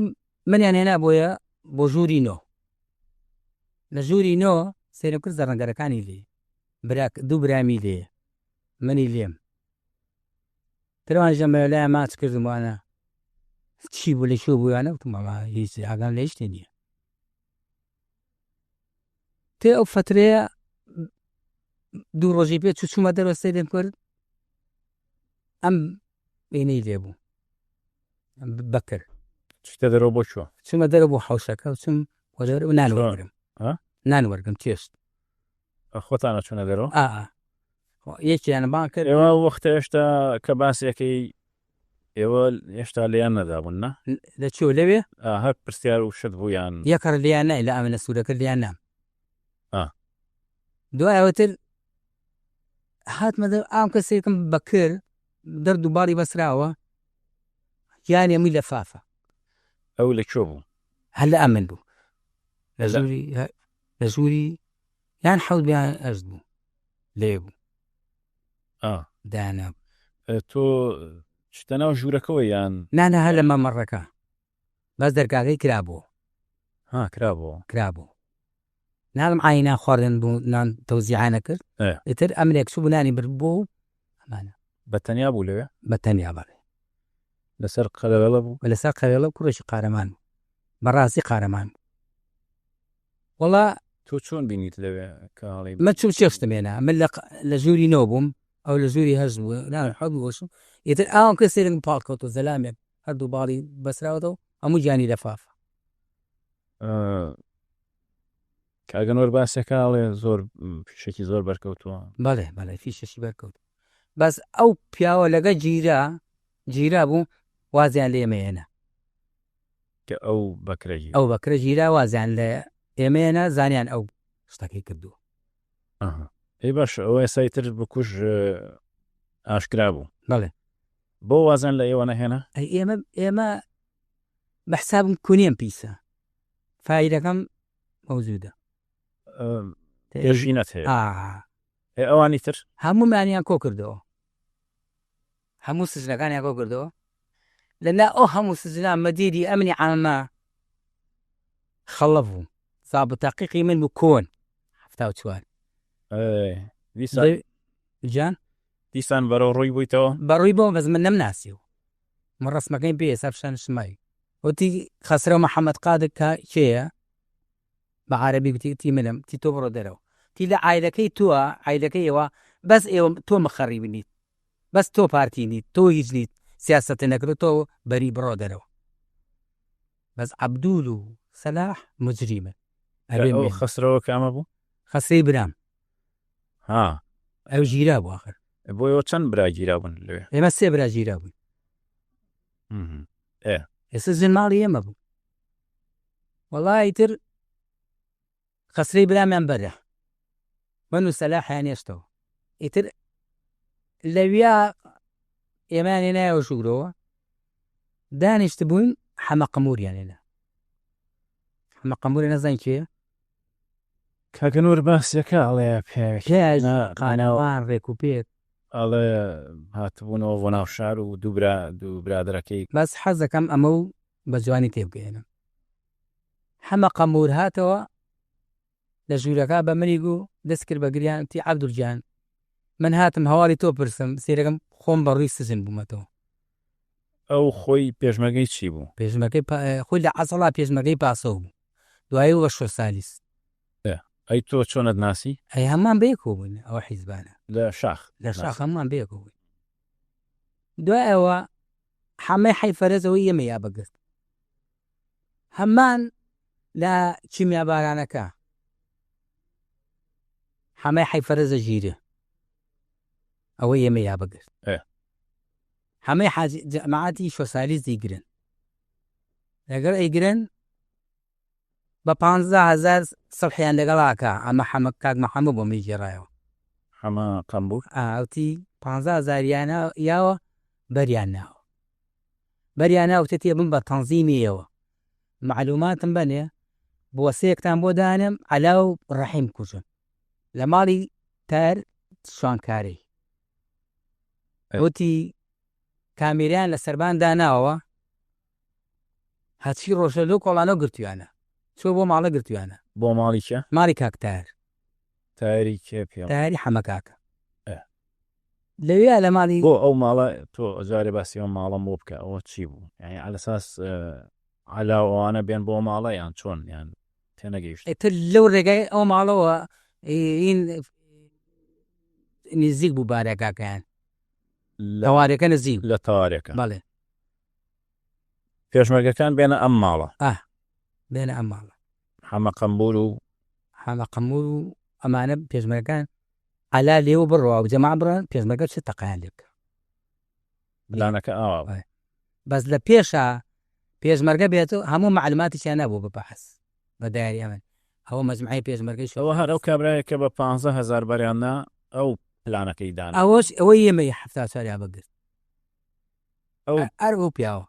منیان هێنا بۆیە بۆ ژووری نۆ لە ژووری نۆ سەیرم کرد زەڕەنگەرەکانی لێ برا دوو برامی لێ منی لێم تروان ژەمە لای ماچ کردم وانە چی بوو لە کوێ بوویانە وتم وەڵا هیچ ئاگام لە هیچ شتێ نییە تێ ئەو فترەیە دوو ڕۆژی پێ چوو چوومە دەرەوە سەیرم کرد ئەم وێنەی لێ بوو بەکر چیتە دەرەوە بۆ کوێ؟ چوومە دەرەوە بۆ حەوشەکە و چوم بۆ دەرەوە نان وەرگرم نان وەرگرم چێشت خۆتانە چوونە دەرەوە؟ ئا یەکیان بانگ کرد ئێوە وەختە هێشتا کە باسێکەی ئێوە هێشتا لێیان نەدابوون نا؟ لە چۆ لەوێ؟ هەر پرسیار و شت بوو یان یەکەر لێیان نای لە ئامنە سوورەکە لێیان نام دوای ئەوەتر هاتمە دەر ئام کەسێکم بەکر دەرد و باڵی بەسراوە گیانی ئەمی لەفافە. ئەو لە کوێ بوو؟ هەر لە ئەمن بوو لە ژووری لە ژووری یان حەوت بیان ئەشت بوو لێ بوو دانا تۆ چتە ناو ژوورەکەەوە یان نانا هەر لە مەمەڕەکە بەس دەرگاکەی کرابوو ها کرابوو کرابوو ناڵم عایی نان خواردن بوو نان تەوزیعانە کرد ئیتر ئەمرێک چوو نانی برد بۆ ئەمانە بە تەنیا بوو لەوێ بە تەنیا بەڵێ لەسەر قەرەوێڵە بوو لەسەر قەرەوێڵە کوڕێکی قارەمان بوو بەڕاستی قارەمان بوو وەڵا تۆ چۆن بینیت لەوێ کە هەڵی من چوم چێشتم هێنا من لە ژووری نۆ بووم ئەو لە ژووری هەشت بوو ناوی حەوت بوو ئیتر ئاوم کە سەیرم پاڵ کەوتەوە زەلامێک هەردوو باڵی بەسراوەتەوە هەموو گیانی لەفافە کاک ئەنوەر باسەکە ئەڵێ زۆر فیشەکی زۆر بەرکەوتووە. بەڵێ بەڵێ فیشەکی بەرکەوت بەس ئەو پیاوە لەگە گیرا گیرا بوو وازیان لێ مێنە کە ئەو بەکرە گیرا ئەو بەکرە گیرا وازیان لە ئێمەیەنە زانیان ئەو شتەکەی کردووە. ئەی باش ئەوە ئێستا تر بکوژ ئاشکرا بوو. بەڵێ. بۆ وازیان لە ئێوە نەهێنا؟ ئەی ئێمە ئێمە بە حسابم کونێم پیسە فایلەکەم مەوجودە. پێشینەت هەیە. ئەوانی تر؟ هەموومانیان کۆ کردەوە. هەموو سجنەکانیان کۆ کردەوە. لەلا ئەو هەموو سجنا مەدیری ئەمنی عامە خەڵەف بوو. زابط تەحقیقی من بوو کۆن 74. جان؟ دیسان بەرەو ڕووی بوویتەوە؟ بەڕووی بۆ بەس من نەمناسیەوە. من ڕەسمەکەیم پێ ئێستا پیشان شمای. وتی خەسرەو محەمەد قادر کا کێیە؟ بە عارەبی گوتی وتی منم وتی تۆ بڕۆ دەرەوە وتی لە عایلەکەی تۆ عایلەکەی ئێوە بەس ئێوە تۆ مخەڕیب نیت بەس تۆ پارتی نیت تۆ هیچ نیت سیاسەتت نەکردوە تۆ بەری بڕۆ دەرەوە بەس عەبدول و سەلاح مجریمن ئەبێ ئەو خەسرەوە کامە بوو؟ خەسرەی برام ها ئەو گیرا بوو ئاخر بۆ ئێوە چەند برا گیرا بوون لەوێ؟ ئێمە سێ برا گیرا بووین ئێ ئێستا ژن ماڵی ئێمە بوو وەڵا ئیتر خەسرەی برامیان بەرە من و سەلاحیان هێشتەوە ئیتر لەویا ئێمەیان هێنایەوە ژوورەوە. دانیشتبووین حەمە قەموریان هێنا. حەمە قەموری نەزانی کێیە؟ کاکە نور باسیەکە ئەڵێ پیاوێکی پیاوێکی نا قانەوان ڕێک و پێک. ئەڵێ هاتبوونەوە بۆ ناو شار و دوو برا دوو برادەرەکەی. بەس حەزەکەم ئەمە و بە جوانی تێبگەیەنم. حەمە قەمور هاتەوە لە ژوورەکە بە منی گوو دەست کرد بە گریان وتی عەبدول گیان من هاتم هەواڵی تۆ پرسم سەیرەکەم خۆم بە ڕووی سجن بوومەتەوە. ئەو خۆی پێشمەرگەی چی بوو؟ پێشمەرگەی خۆی لە عەسڵا پێشمەرگەی پاسۆ بوو دوایی بوو بە شۆسالیست. ئێ ئەی تۆ چۆنت ناسی؟ ئەی هەموومان بەیەکەوە بووین ئەوە حیزبانە. لە شاخ؟ لە شاخ هەموومان بەیەکەوە بووین. دوای ئەوە حەمەی حەی فەرەج ئەوەی ئێمەی ئابگرت. هەمان لە کیمیابارانەکە حەمەی حەی فەرەجە ژیرێ ئەوەی ئێمە یا بگرت حەمەی حاجی جەماعەتی شۆسالیست دیگرن لەگەڵ ئەیگرن بە 15 هەزار سڵحیان لەگەڵ ئاکا ئەمە حەمە کاک محەمە بۆ منی گێڕایەوە. حەمە قەمبوور. ئاوتی 15 هەزاریانە یاوە بەریان ناوە. بەریان ناوە وتێتی ئەبم بە تەنزیمی ئێوە مەعلوماتم بەنێ بۆسەیەکتان بۆ دانێم عەلا و ڕەحیم بکوژن لە ماڵی تار شوانکارەی وتی کامیرەیان لە سەربان داناوە هەرچی ڕۆژە لەو کۆڵانە گرتویانە چۆ بۆ ماڵە گرتویانە. بۆ ماڵی کێ؟ ماڵی کاک تاهر. تاهری کێ پێم؟ تاهری حەمە کاکە. ئێ. لەویا لە ماڵی. بۆ ئەو ماڵە تۆ جارێ باسی ئەو ماڵەم بۆ بکە ئەوە چی بوو؟ یانی عەلەساس عەلا و ئەوانە بێن بۆ ماڵە یان چۆن یان تێنەگەیشتم. ئیتر لەو ڕێگای ئەو ماڵەوە ئین نزیک بوو بارەگاکەیان. تەوارەکە نزیک لە تەوارەکە. بەڵێ. پێشمەرگەکان بێنە ئەم ماڵە. ئا بێنە ئەم ماڵە. حەمە قەمبوور و. حەمە قەمبوور و ئەمانە پێشمەرگەکان عەلا لێوە بڕوا و جەماعە بڕان پێشمەرگە چ تەقەیان لێ بکە. پلانەکە ئاوا بوو. بەس لە پێشا پێشمەرگە بێت و هەموو مەعلوماتیشیان نەبوو بە بەعس بە دایری ئەمن ئەوە مەجموعەی پێشمەرگەی ئەوە هەر ئەو کابرایە کە بە 15 هەزار بەریان نا ئەو پلانەکەی دانا. ئەوەش ئەوەی ئێمەی 74 یان بگرت. ئەو ئەر ئەو پیاوە.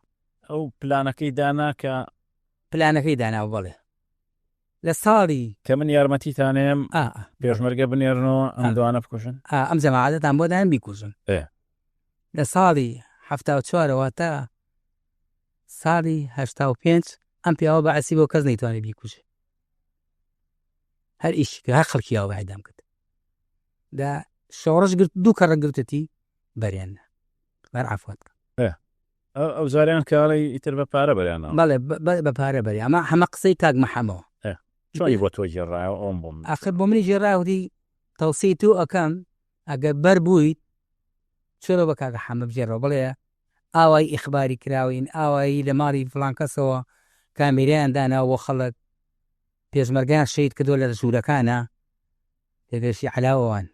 ئەو پلانەکەی دانا کە. پلانەکەی داناوە بەڵێ لە ساڵی. کە من یارمەتیتانێم ئا ئا. پێشمەرگە بنێرنەوە ئەم دوانە بکوژن. ئا ئەم جەماعەتەتان بۆ دایم بیکوژن. ئێ. لە ساڵی 74ەوە تا ساڵی 85 ئەم پیاوە بەعسی بۆ کەس نەیتوانی بیکوژێ. هەر ئیشی کرد هەر خەڵکی یاوە بە ئیعدام کرد. دا شۆڕش گرت دوو کەڕە گرتەتی بەریان نا. بەر عەفوت کە. ئێ. ئەو جاریان کە ئەڵێی ئیتر بە پارە بەریان ناوە. بەڵێ بە پارە بەری. ئەمە هەمە قسەی کاک محەمەوە. ئێ. چۆنی بۆ تۆ گێڕایەوە ئەوم بۆم. ئاخر بۆ منی گێڕایەوە وتی تەوسیەی تۆ ئەکەم ئەگەر بەر بوویت چۆرەوە بە کاکە حەمە بگێڕەوە بڵێ ئاوایی ئیخباری کراوین ئاوایی لە ماڵی فڵان کەسەوە کامیرەیان داناوە بۆ خەڵک پێشمەرگەیان شەهید کردووە لە ژوورەکانە لەگەشی عەلاوەوان.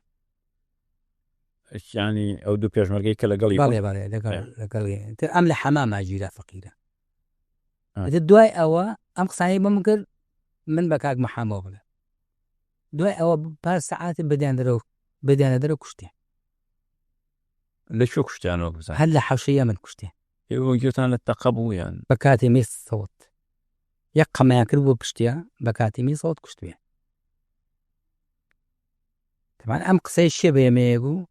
یانی ئەو دوو پێشمەرگەی کە لەگەڵی بەڵێ بەڵێ لەگەڵ لەگەڵ تر ئەم لە حەماما گیرا فەقیرە ئیتر دوای ئەوە ئەم قسانەی بۆ من کرد من بە کاک محەمەوە بڵێ دوای ئەوە پار سەعاتی بدیان دەرەوە بدیانە دەرەوە کوشتیان. لە کوێ کوشتیانەوە بزانم؟ هەر لە حەوشەی یەمەن کوشتیان. ئێوە گوێتان لە تەقە بوو یان؟ بە کاتێ سەوت یەک قەمەیان کرد بۆ پشتیا بە کاتێ سەوت کوشتویان. تەبعەن ئەم قسەی شێ بە ئێمەیە بوو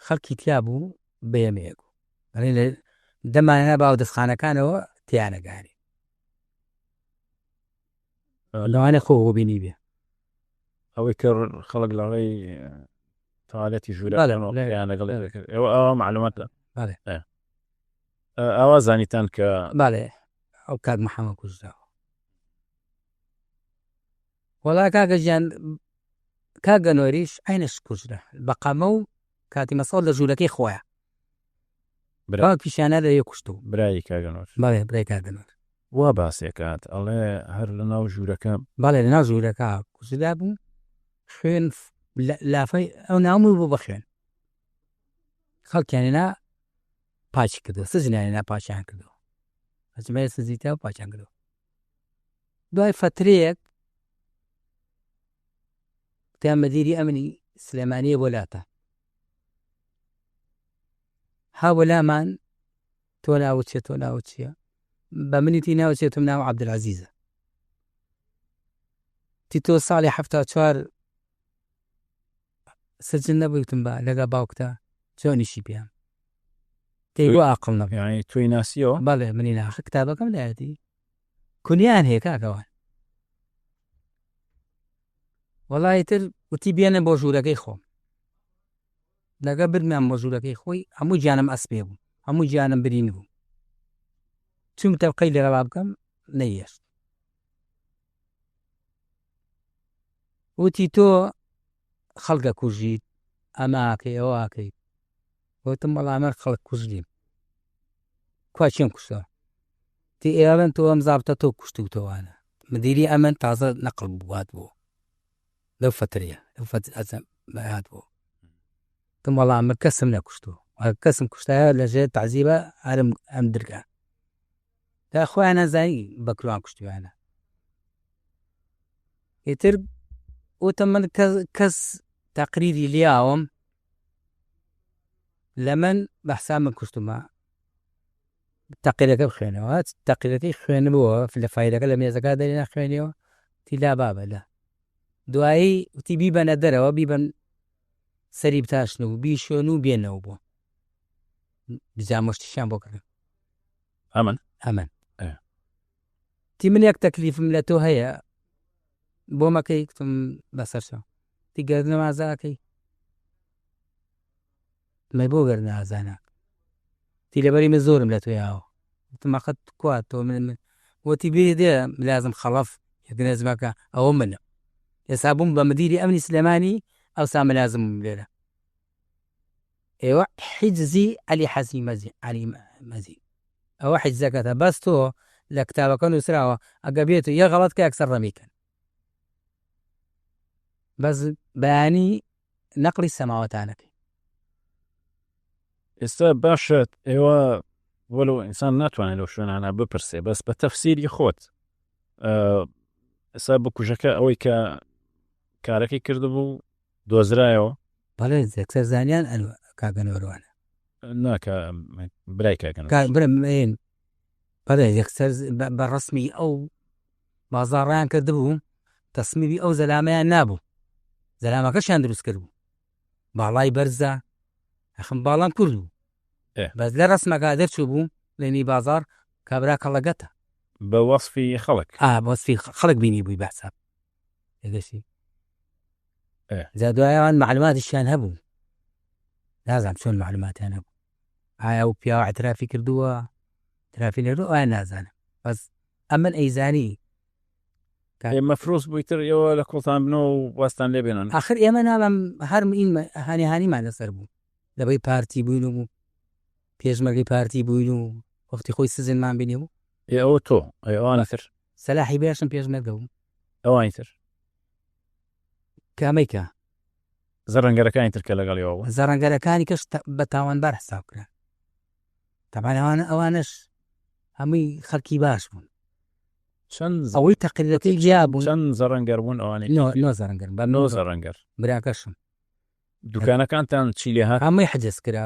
خەڵکی تیا بوو بە ئێمەیە بوو ئەڵێ لە دەمانە باو دەستخانەکانەوە تیانەگانی لەوانە خۆ بۆ بینی بێ. ئەوەی کە خەڵک لە ڕێی تەوالێتی ژوورەکانەوە قسەیان لەگەڵ دەکرد ئێوە ئەوە مەعلومات بەڵێ. ئاوا زانیتان کە بەڵێ ئەو کاک محەممەد کوژراوە. وەڵا کاکە گیان کاک گەنۆریش عەینەش کوژرا بە قەمە و کاتی مەسەڵ لە ژوورەکەی خۆیان باوکیشیانە لەوێ کوشتوو. برای کاک گەنۆر. بەڵێ برای کاک گەنۆر. وا باسێکات ئەڵێ هەر لە ناو ژوورەکە. بەڵێ لە ناو ژوورەکە کوژرابوو خوێن لافەی ئەو ناومووی بوو بە خوێن خەڵکیان هێنا پاکی کردەوە سجنیان هێنا پاکیان کردەوە ئەجمەیە سجنی تیا پاکیان کردەوە دوای فەترەیەک وتیان مدیری ئەمنی سلێمانیە بۆ لاتان ها بۆ لامان. تۆ ناوت چیە تۆ ناوت چیە بە منی تی ناوت چیە تم ناو عەبدولعەزیزە تی تۆ ساڵی 74 سجن نەبووی وتم بە لەگە باوکتا چۆنیشی پێم تێی بۆ ئاقڵ نەبوو یعنی تۆی ناسیەوە بەڵێ منی ناخە کتابەکەم لایەتی کونیان هەیە کاکەوان وەڵی تر وتی بێنە بۆ ژوورەکەی خۆم لەگە بردمیان بۆ ژوورەکەی خۆی هەموو گیانم ئەسپێ بوو هەموو گیانم برین بوو چوم تەبقەی لەگەڵا بکەم نەیەشت وتی تۆ خەڵکە کوژیت ئەماکەی ئەوەکەی وتم وەڵا من خەڵک کوژ نیم کوا کێم کوشتوە تی ئێڵن تۆ ئەم زابتە تۆ کوشتوتەوانە مدیری ئەمن تازە نەقل بوات بوو لەو فترەیە لەو فەت ئەزم هات بوو تم وەڵا من کەسم نەکوشتووە کەسم کوشتایە لەژێر تعزیبە هەرم ئەم درگا تا خۆیان نەزانی بەکروان کوشتویانە ئیتر وتم من کەس تەقریری لیاوم لە من بە حساب من کوشتمە تەقیرەکە بخوێنەوە تەقیرەکەی خوێنبووە لە فایلەکە لە مێزەکە دەرێنا خوێنیەوە تی لا بابە لە دوایی وتی بیبەنە دەرەوە بیبەن سەری بتاشن و بیشۆن و بێنەوە بۆ بجامۆشتیشیان بۆ کردن ئەمن ئەمن تی من یەک تەکلیفم لە تۆ هەیە بۆ مەکەی کوتم بەسەرچاو تی گەردنم ئازاکەی مەی بۆ گەردن ئازا ناکەم تی لەبەری من زۆرم لە تۆ یاوە وتم ئەخە کوا تۆ من من وتی بێ دێ ملازم خەڵەف یەک نەزمەکە ئەوە منم ئێستا بووم بە مدیری ئەمنی سلێمانی ئەوسا ملازم بووم لێرە ئێوە حیجزی عەلی حەزی مەزی عەلی مەزی ئەوە حیجزەکەتە بەس تۆ لە کتابەکە نووسراوە ئەگە بێت و یە غەڵەت کە یەکسەر ڕەمی کەن بەس بەیانی نەقلی سەماوەتانەکەی. ئێستا باشە ئێوە وەلو ئینسان ناتوانێت لەو شوێنانە بپرسێ بەس بە تەفسیری خۆت ئێستا بکوژەکە ئەوەی کە کارەکەی کردبوو دۆزرایەوە؟ بەڵێ یەکسەر زانیان ئەنوە کاک ئەنوەروانە. نا کە برای کاک ئەنوەر. کاک برم ئێن بەڵێ یەکسەر بە ڕەسمی ئەو بازاڕیان کردبوو تەسمیمی ئەو زەلامەیان نابوو زەلامەکەشیان دروست کردبوو باڵای بەرزە ئەخم باڵام کورد بوو بەس لە ڕەسمەکە دەرچوو بوو لەنی بازاڕ کابرا کەڵەگەتە بە وەسفی خەڵک ئا وەسفی خەڵک بینی بووی بەحساب تێگەشتی جا دوای ئەوان معلوماتیشیان هەبوو نازانم چۆن معلوماتیان هەبوو ئایا ئەو پیاوە اعترافی کردووە ترافی نەردوو ئەویان نازانم بەس ئەمن ئەیزانی مەفروز بووی تر ئێوە لە کوڵتان بنەوە و واستان لێ بێنن آخر ئێمە ناڵم هەر هانی هانیمان لەسەر بوو لەبەی پارتی بووین و پێشمەرگەی پارتی بووین و وەختی خۆی سزنمان بینی بوو ئەوە تۆ ئەوانە تر سەلاحی بێشم پێشمەرگە بوو ئەوانی تر کامەی کە؟ زەڕەنگەرەکانی تر کە لەگەڵیەوە بوون. زەڕەنگەرەکانی کەش بە تاوانبار حساب کران. تەبعەن ئەوانە ئەوانەش هەمووی خەڵکی باش بوون. چەند ئەوەی تەقریرەکەی جیا بوون. چەند زەڕەنگەر بوون ئەوانەی؟ نۆ نۆ زەڕەنگەر بە نۆ زەڕەنگەر. براکەشم. دوکانەکانتان چی لێ هات؟ هەمووی حجز کرا.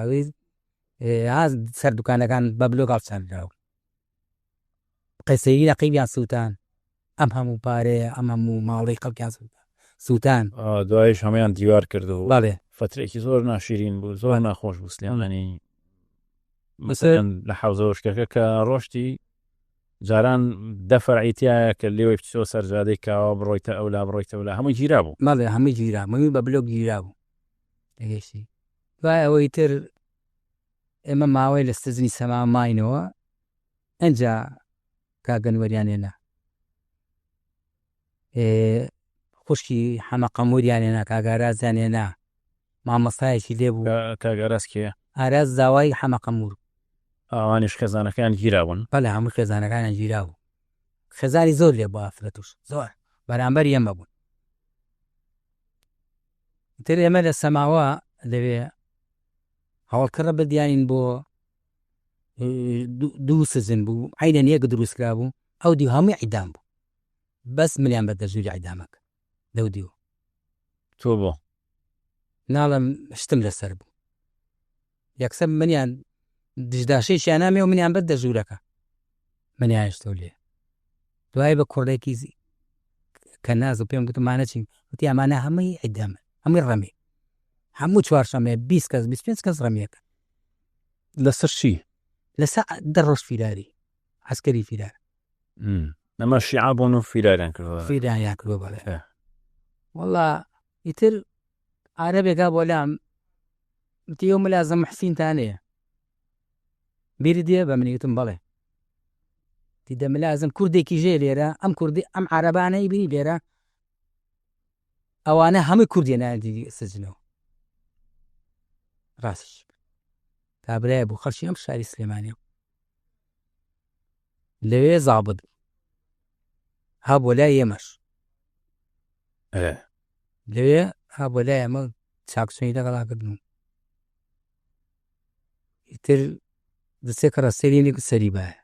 سەر دوکانەکان بە بلۆک هەڵچنراون. قەیسەری رەقیبیان سووتان، ئەم هەموو پارەیە، ئەم هەموو ماڵەی خەڵکیان سووتان. دوایش هەموویان دیوار کرد و بەڵێ. فەترەیەکی زۆر ناشیرین بوو، زۆر ناخۆش بوو سلێمانی. مەسەلەن لە حەوزە وشکەکە کە ڕۆشتی جاران دە فەرعی تایە کە لێوەی بچیتەوە سەر جادەی کاوە بڕۆیتە ئەولا بڕۆیتە ئەولا هەمووی گیرا بوو. بەڵێ هەمووی گیرا، هەمووی بە بلۆک گیرا بوو. تێگەیشتی؟ دوای ئەوەی تر ئێمە ماوەی لە سجنی سەما ماینەوە ئەنجا کاک ئەنوەریان هێنا خوشکی حەمە قەموریان هێنا کاک ئارازیان هێنا مامۆستایەکی لێ بوو کاک ئاراز کێیە؟ ئاراز زاوای حەمە قەمور ئەوانیش خێزانەکەیان گیرابوون؟ بەڵێ هەموو خێزانەکانیان گیرابوو خێزانی زۆر لێ بوو ئافرەتوش زۆر بەرامبەر ئێمە بوون تر ئێمە لە سەماوە لەوێ هەوڵکڕە بردیانین بۆ دوو سزن بوو عینەن یەک دروست کرابوو ئەو دیو هەمووی عیدام بوو بەس ملیان بە دەژووری عیدامەکە لەو دیو تۆ بۆ ناڵم شتم لەسەر بوو یەکسەر منیان دشداشەیەکیان نامێ و منیان بردە ژوورەکە منیان هێشتەوە لێ دوای بە کوڕێکی کە ناز و پێم گوتم مانە چین وتی ئەمانە هەمووی عیدامن هەمووی ڕەمی هەموو چوارشەمێ 20 کەس 25 کەس ڕەمیەکە لەسەر چی؟ لەسەر دە ڕۆژ فیراری عەسکەری فیرار ئەمە شیعە بوون و فیراریان کردووە فیراریان کردووە بەڵێ وەڵا ئیتر عارەبێکا بۆ لام وتی ئەو ملازم محسینتانەیە بیرت دێ بە منی وتم بەڵێ وتی دە ملازم کوردێکی ژێ لێرە ئەم کوردی ئەم عارەبانەی بینی لێرە ئەوانە هەمووی کوردیە نایەتی سجنەوە ڕاستش کابرای بوو خەڵکی ئەم شاری سلێمانی لەوێ زابط ها بۆ لای ئێمەش لەوێ ها بۆ لای ئەمە چاکچۆنی لەگەڵا کردن و ئیتر دەچێ کەڕە سەری سەری باە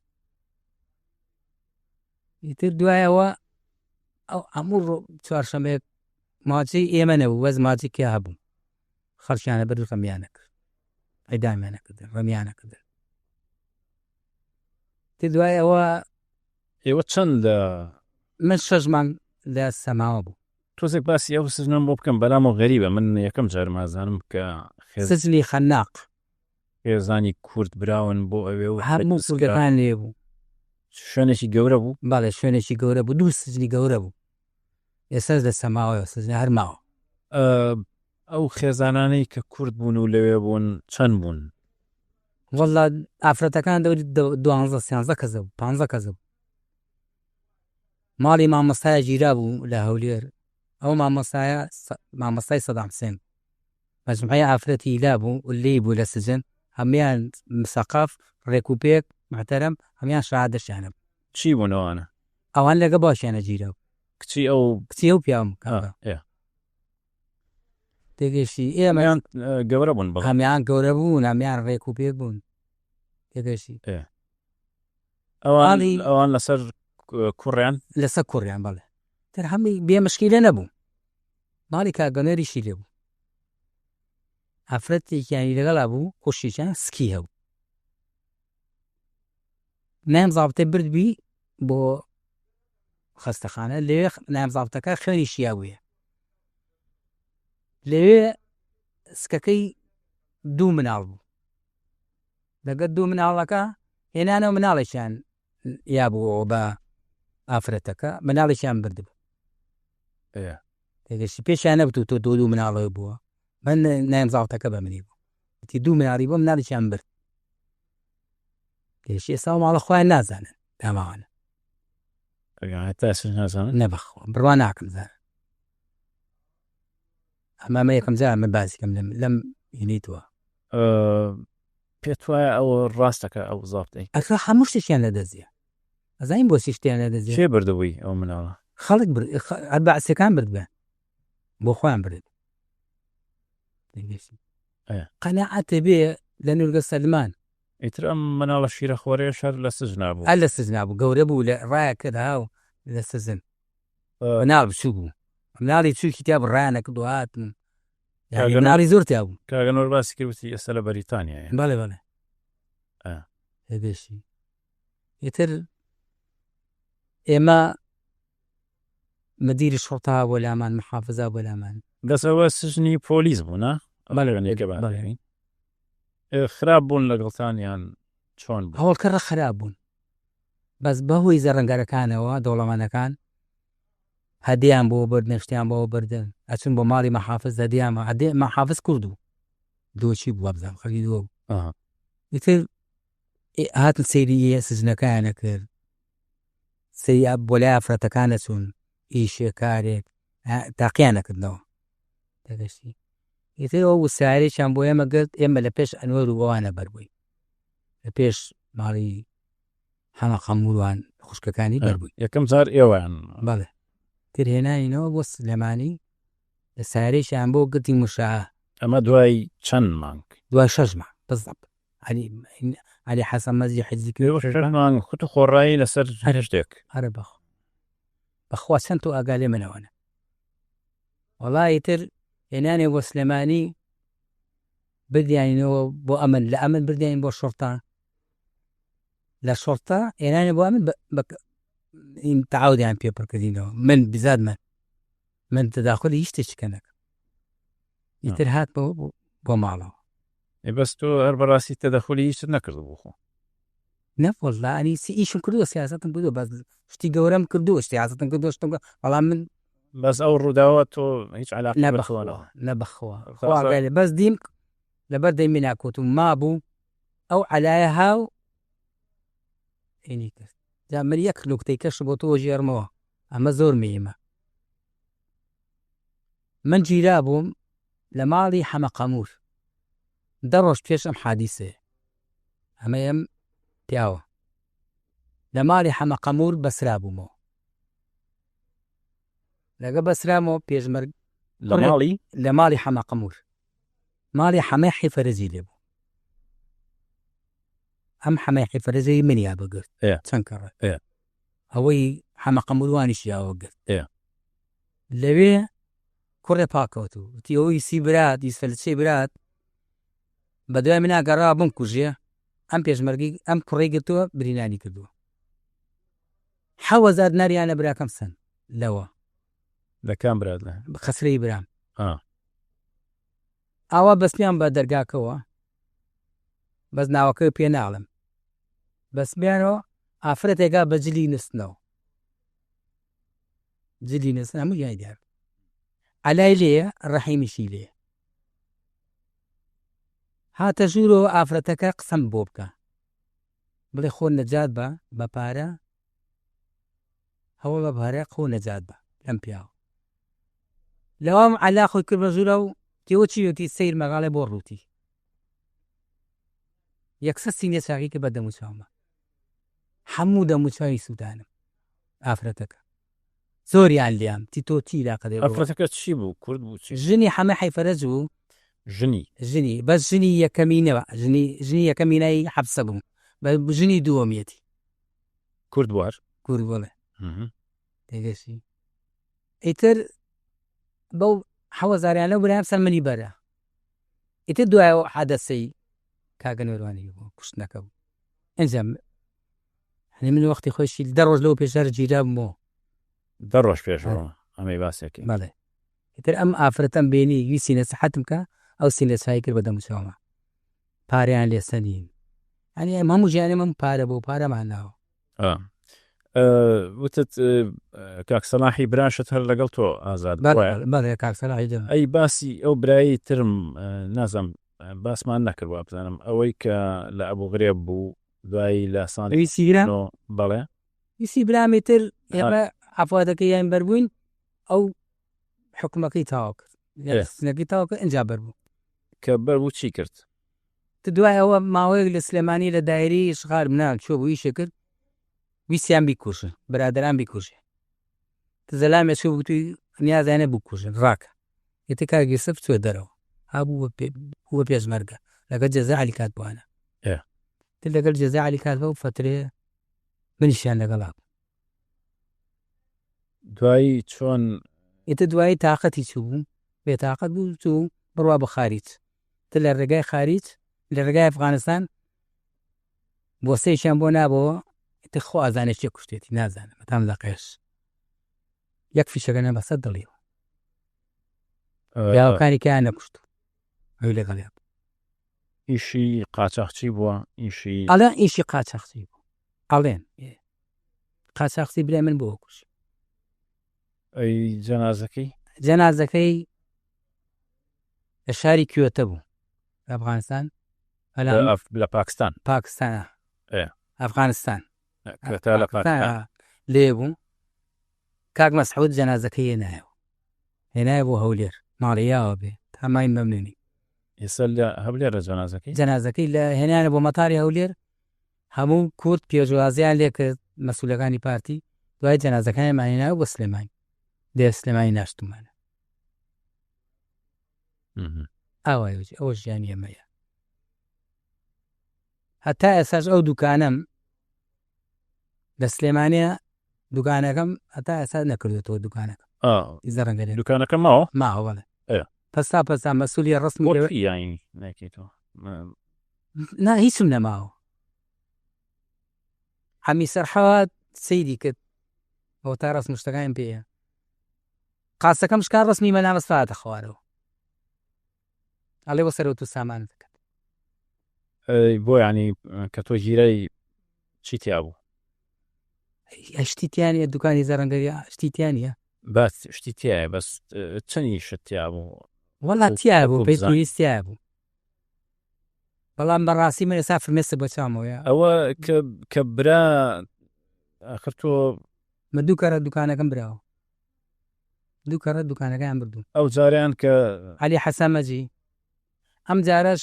ئیتر دوایەوە ئەو هەموو ڕۆ چوارشەمێک ماچی ئێمە نەبوو بەس ماچی کیا هەبوو خەڵکیانە برد ڕەمیانە کرد ئەیدامیانە کردن ڕەمیانە کردن تر دوای ئەوە ئێوە چەند لە من شەش مانگ لە سەماوە بوو تۆزێک باسی ئەو سجنەم بۆ بکەم بەلامەوە غەریبە من یەکەم جار مازانم کە خێز سجنی خەناق خێزانی کورد براون بۆ ئەوێ و هەموو کوردەکان لێ بوو. شوێنێکی گەورە بوو؟ بەڵێ شوێنێکی گەورە بوو، دوو سجنی گەورە بوو. ئێستاش لە سەماوەیە سجنە هەر ماوە. ئەو خێزانانەی کە کورد بوون و لەوێ بوون چەند بوون؟ وەڵا ئافرەتەکان دەوری دوانزە سیانزە کەس بوو، پانزە کەس بوو. ماڵی مامۆستایە گیرا بوو لە هەولێر، ئەو مامۆستایە مامۆستای سەدام حسێن بوو. مەجموعەی ئافرەتی لا بوو لێی بوو لە سجن هەموویان مسەقەف ڕێک و پێک محتەرەم هەموویان شەهادەشیان هەبوو. چی بوون ئەوانە؟ ئەوان لەگە باوکیانە گیراو. کچی ئەو کچی ئەو پیاوم کاکە. ئێ. تێگەیشتی ئێمە هەموویان گەورە بوون بەڵام. هەموویان گەورە بوون هەموویان ڕێک و پێک بوون تێگەیشتی. ئێ. ئەوان ئەوان لەسەر کوڕیان؟ لەسەر کوڕیان بەڵێ. تر هەمووی بێ مشکیلە نەبوو. ماڵی کاک گەنەریشی لێ بوو. ئافرەتێکیانی لەگەڵا بوو خوشکێکیان سکی هەبوو. نایم زابتێ بردبی بۆ خەستەخانە لەوێ نایم زابتەکە خوێنی شیا بووە. لەوێ سکەکەی دوو مناڵ بوو. لەگەر دوو مناڵەکە هێنانەوە مناڵێکیان یابووەوە بە ئافرەتەکە مناڵێکیان بردبوو. تێگەشتی پێشیان نەبتوو تۆ دوو مناڵەوە بووە من نایم زاڵتەکە بە منی بوو وتی دوو مناڵی بۆ مناڵێکیان برد تێگەشتی ئێستا ماڵە خۆیان نازانن داماوانە تا ئێستا نازانن نەبەخوا بڕوا ناکەم زانن ئەمە ئەمە یەکەم جار من باسی کەم لەم لەم هینەی تۆ. پێت وایە ئەوە ڕاستەکە ئەو زابتەی؟ ئەخە هەموو شتێکیان لە دەست دێ. ئەزانین بۆچی شتیان لە دەست دێ؟ کێ بردبووی ئەو مناڵە؟ خەڵک برد هەر بەعسیەکان بردبیان بۆ خۆیان برد. قەناعەتێ بێ لە نورگە سەلمان. ئیتر ئەم مناڵە شیرەخۆرەیەش هەر لە سجنا بوو. هەر لە سجنا بوو گەورە بوو لە ڕایە کرد هاو لە سجن. مناڵ بچووک بوو مناڵی چووکی تیا بوو ڕایان ئەکرد و هاتن یعنی مناڵی زۆر تیا بوو. کاکە نور باسی کرد وتی ئێستا لە بەریتانیایە. بەڵێ بەڵێ. ئێ ئیتر ئێمە مدیری شوڕتە بۆ لامان محافزا بۆ لامان. بەس ئەوە سجنی پۆلیس بوو نا؟ بەڵێ بەڵێ. خراپ بوون لەگەڵتان یان چۆن بوو؟ هەوڵکەڕە خراپ بوون بەس بەهۆی زەڕەنگەرەکانەوە دەوڵەمەنەکان هەدیان بۆ بردن شتیان بۆ بردن ئەچون بۆ ماڵی مەحافز هەدیان هەدی مەحافز کورد بوو دۆچی بوو وابزانم خەڵکی دۆ بوو ئیتر هاتن سەیری سجنەکەیان ئەکرد سەیری بۆ لای ئافرەتەکان ئەچوون ئیشێ کارێک تاقییان ئەکردنەوە تێگەشتی ئیتر ئەو وسارێکیان بۆ ئێمە گرت ئێمە لە پێش ئەنوەر و ئەوانە بەربووین لە پێش ماڵی حەمە قەموروان خوشکەکانی بەربووین یەکەم جار ئێوەیان بەڵێ تر هێناینەوە بۆ سلێمانی لە سارێکیان بۆ گرتی مشاعە ئەمە دوای چەند مانگ؟ دوای شەش مانگ بزەبت عەلی عەلی حەسەن مەزی حیزی کرد شەش مانگ خوت و خۆڕایی لەسەر هەر شتێک ئەرە بەخوا بەخوا چەند تۆ ئاگا لێ منەوە نە وەڵا ئیتر هێنانێ بۆ سلێمانی بردیانینەوە بۆ ئەمن لە ئەمن بردیانین بۆ شوڕتە. لە شۆڕتە ئێنانە بۆ من تەعاودیان پێ پڕکردینەوە من بزاد من من تەداخلی هیچ شتێکی نەکەم ئیتر هاتمەوە بۆ ماڵەوە. ئێ بەس تۆ هەر بەڕاستی تەدەخولی هیچت نەکردبوو خۆ. نە وەڵا ئەنی سی ئیشم کردووە سیاسەتم کردووە بەس شتی گەورەم کردووە سیاسەتم کردووە شتم بەڵام من بەس ئەو ڕووداوە تۆ هیچ علاقە نە بەخوا نە بەخوا خوا گەلێ بەس دیم لەبەر دەمی ناکۆتم مابوو ئەو عەلایە هاو ئینی کرد جا من یەک نوکتەی کەش بۆ تۆ ژێرمەوە ئەمە زۆر مهمە من گیرا بووم لە ماڵی حەمە قەموور دە ڕۆژ پێش ئەم حادیسەیە ئەمە ئەم پیاوە لە ماڵی حەمە قەموور بەسرا بوومەوە لەگە بەسرامەوە پێشمەرگ لە ماڵی لە ماڵی حەمە قەموور ماڵی حەمەی حیفەرەجی لێ بوو ئەم حەمەی حیفەرەجی منیا بگرت چەند کەڕە ئەوەی حەمە قەموروانیش یاوە گرت لەوێ کوڕێ پاکەوتوو وتی ئەوەی سی برات یسفەلچەی برات بە دوای منا گەڕا بم کوژێ ئەم پێشمەرگی ئەم کوڕی گرتووە برینانی کردووە حەوەزار ناریانە براکەم سەن لەوە لە کام برات لە خەسرەی برام ئاوا بەستیان بە دەرگاکەوە بەس ناوەکەی پێ ناڵم بەسمیانەوە ئافرەتێکا بە جلی نووسنەوە جلی نووسن هەموو یای دیار عەلای لێیە ڕەحیمیشی لێیە هاتە ژوورەوە ئافرەتەکە قسەم بۆ بکە بڵێ خۆ نەجات بە بە پارە هەوڵ بە پارە خۆ نەجات بە لەم پیاوە لەوام عەلا خۆی کرد بە ژوورە و تێوە چیوەتی سیر مەگاڵێ بۆ ڕووتی یەکسەر سینە چاکی کرد بە دەموچاومە هەموو دەموچاوی سووتانم ئافرەتەکە زۆریان لیام تی تۆ چی لاقە دێ ئافرەتەکە چی بوو کورد بوو چی ژنی حەمە حەیفەرەج بوو ژنی ژنی بەس ژنی یەکەمینەوە ژنی ژنی یەکەمینای حەبسە بوو بە ژنی دووەمیەتی کورد بوو هەر کورد بڵێ تێگەشی ئیتر بەو حەوەزاریانە برایم سەر منی بەرە ئیتر دوایەوە حادەسەی کاکە نەوروانی بوو کوشتنەکە بوو ئینجا هەنی من وەختی خۆشی دە ڕۆژ لەو پێشار گیرا بوومەوە دە ڕۆژ پێشەوە ئەمەی باسێکی بەڵێ ئیتر ئەم ئافرەتەم بینی ویستی نەسیحەتم کە ئەو سینە چای کرد بە دەموچاومە پارەیان لێ سەنین ئەنی ئەم هەموو ژیانی من پارە بۆ پارەمان ناوە وتت کاک سەلاحی براشت هەر لەگەڵ تۆ ئازاد بەڵێ کاک سەلاحی ئەی باسی ئەو برایی ترم نازم باسمان نەکرد وابزانم ئەوەی کە لە ئەبوو غرێب بوو دوایی لە ساڵی ویسیرا بەڵێ ویسی برامی تر ئێمە عەفواتەکەی یان بەربووین ئەو حکومەکەی تەواو کرد سنەکەی تەواو کرد ئینجا بەربوو کە بەربوو چی کرد دوای ئەوە ماوەیەک لە سلێمانی لە دایری شغار منا چوە بوو ئیشێ کرد ویستیان بیکوژن برادران بیکوژێ زەلامێ چوو بووی نیازیانە بکوژن ڕاکە ئیتر کاک یوسف چوە دەرەوە هابوو بووە پێشمەرگە لەگەڵ جەزا عەلی کاتبوانە تر لەگەڵ جەزا عەلی کاتبە و فەترێ منیشیان لەگەڵا بوو دوایی چۆن ئیتر دوایی تاقەتی چوو بوو بێتاقەت بوو چوو بڕوا بۆ خاریج تر لە ڕێگای خاریج لە ڕێگای ئەفغانستان بۆسەیەکیان بۆ نابەوە ئیتر خوا ئەزانێ کێ کوشتێتی نازانم هەتام دەقێش یەک فیشەکە نە بەسەر دڵیەوە پیاوەکانی کەیان نەکوشت ئەوی لەگەڵیان بوو. ئیشی قاچاخچی بووە ئیشی ئەڵێن ئیشی قاچاخچی بوو ئەڵێن قاچاخچی برای من بۆ کوشت ئەی جەنازەکەی؟ جەنازەکەی لە شاری کوێتە بوو لە ئەفغانستان لە پاکستان پاکستان ئەفغانستان کوێتە لە پاکستان لێ بوو کاک مەسعود جەنازەکەی هێنایەوە هێنایە بۆ هەولێر ماڵی یاوە بێ تا ماین مەمنونی ئێستا لە هەولێرە جەنازەکەی جەنازەکەی لە هێنانە بۆ مەتاری هەولێر هەموو کورد پێشوازیان لێکرد مەسولەکانی پارتی دوای جەنازەکانیان هێناوە بۆ سلێمانی دێ سلێمانی ناشتومانە ئاوای ئەوە ژیانی ئێمەیە هەتا ئێساش ئەو دوکانەم لە سلێمانە دوکانەکەم هەتا ئێستا نەکردێتەوە دوکانەکە ڕەنگە دوکانەکە ماوە ماوە بەڵێ پەسا پەسا مەسوولی ڕسم ناکەیتەوە نا هیچم نەماوە. عەمی سەرحەد سەیری کرد ئەوە تا ڕەسم و شتەکانیم پێیە. قاسەکەم شکا ڕەسمی مەلا مستەفا هاتە خوارەوە. ئەڵێ وە سەرەوت و سامانت کرد. بۆ یانی کە تۆ گیرای چی تیا بوو؟ شتی تیا نیە دوکانی زەڕەنگەری شتی تیا نیە. بەس شتی تایە بەس چەنی شت تیا بوو؟ وەڵا تیا بوو پێی پێویست تیا بوو. بەڵام بەڕاستی من ئێستا فرمێسک بە چاومەوەیە. ئەوە کە کە برا ئاخر تۆ من دوو کەرە دوکانەکەم براوە. دوو کەڕە دوکانەکەیان بردووم. ئەو جارەیان کە. عەلی حەسەن مەجی، ئەم جارەش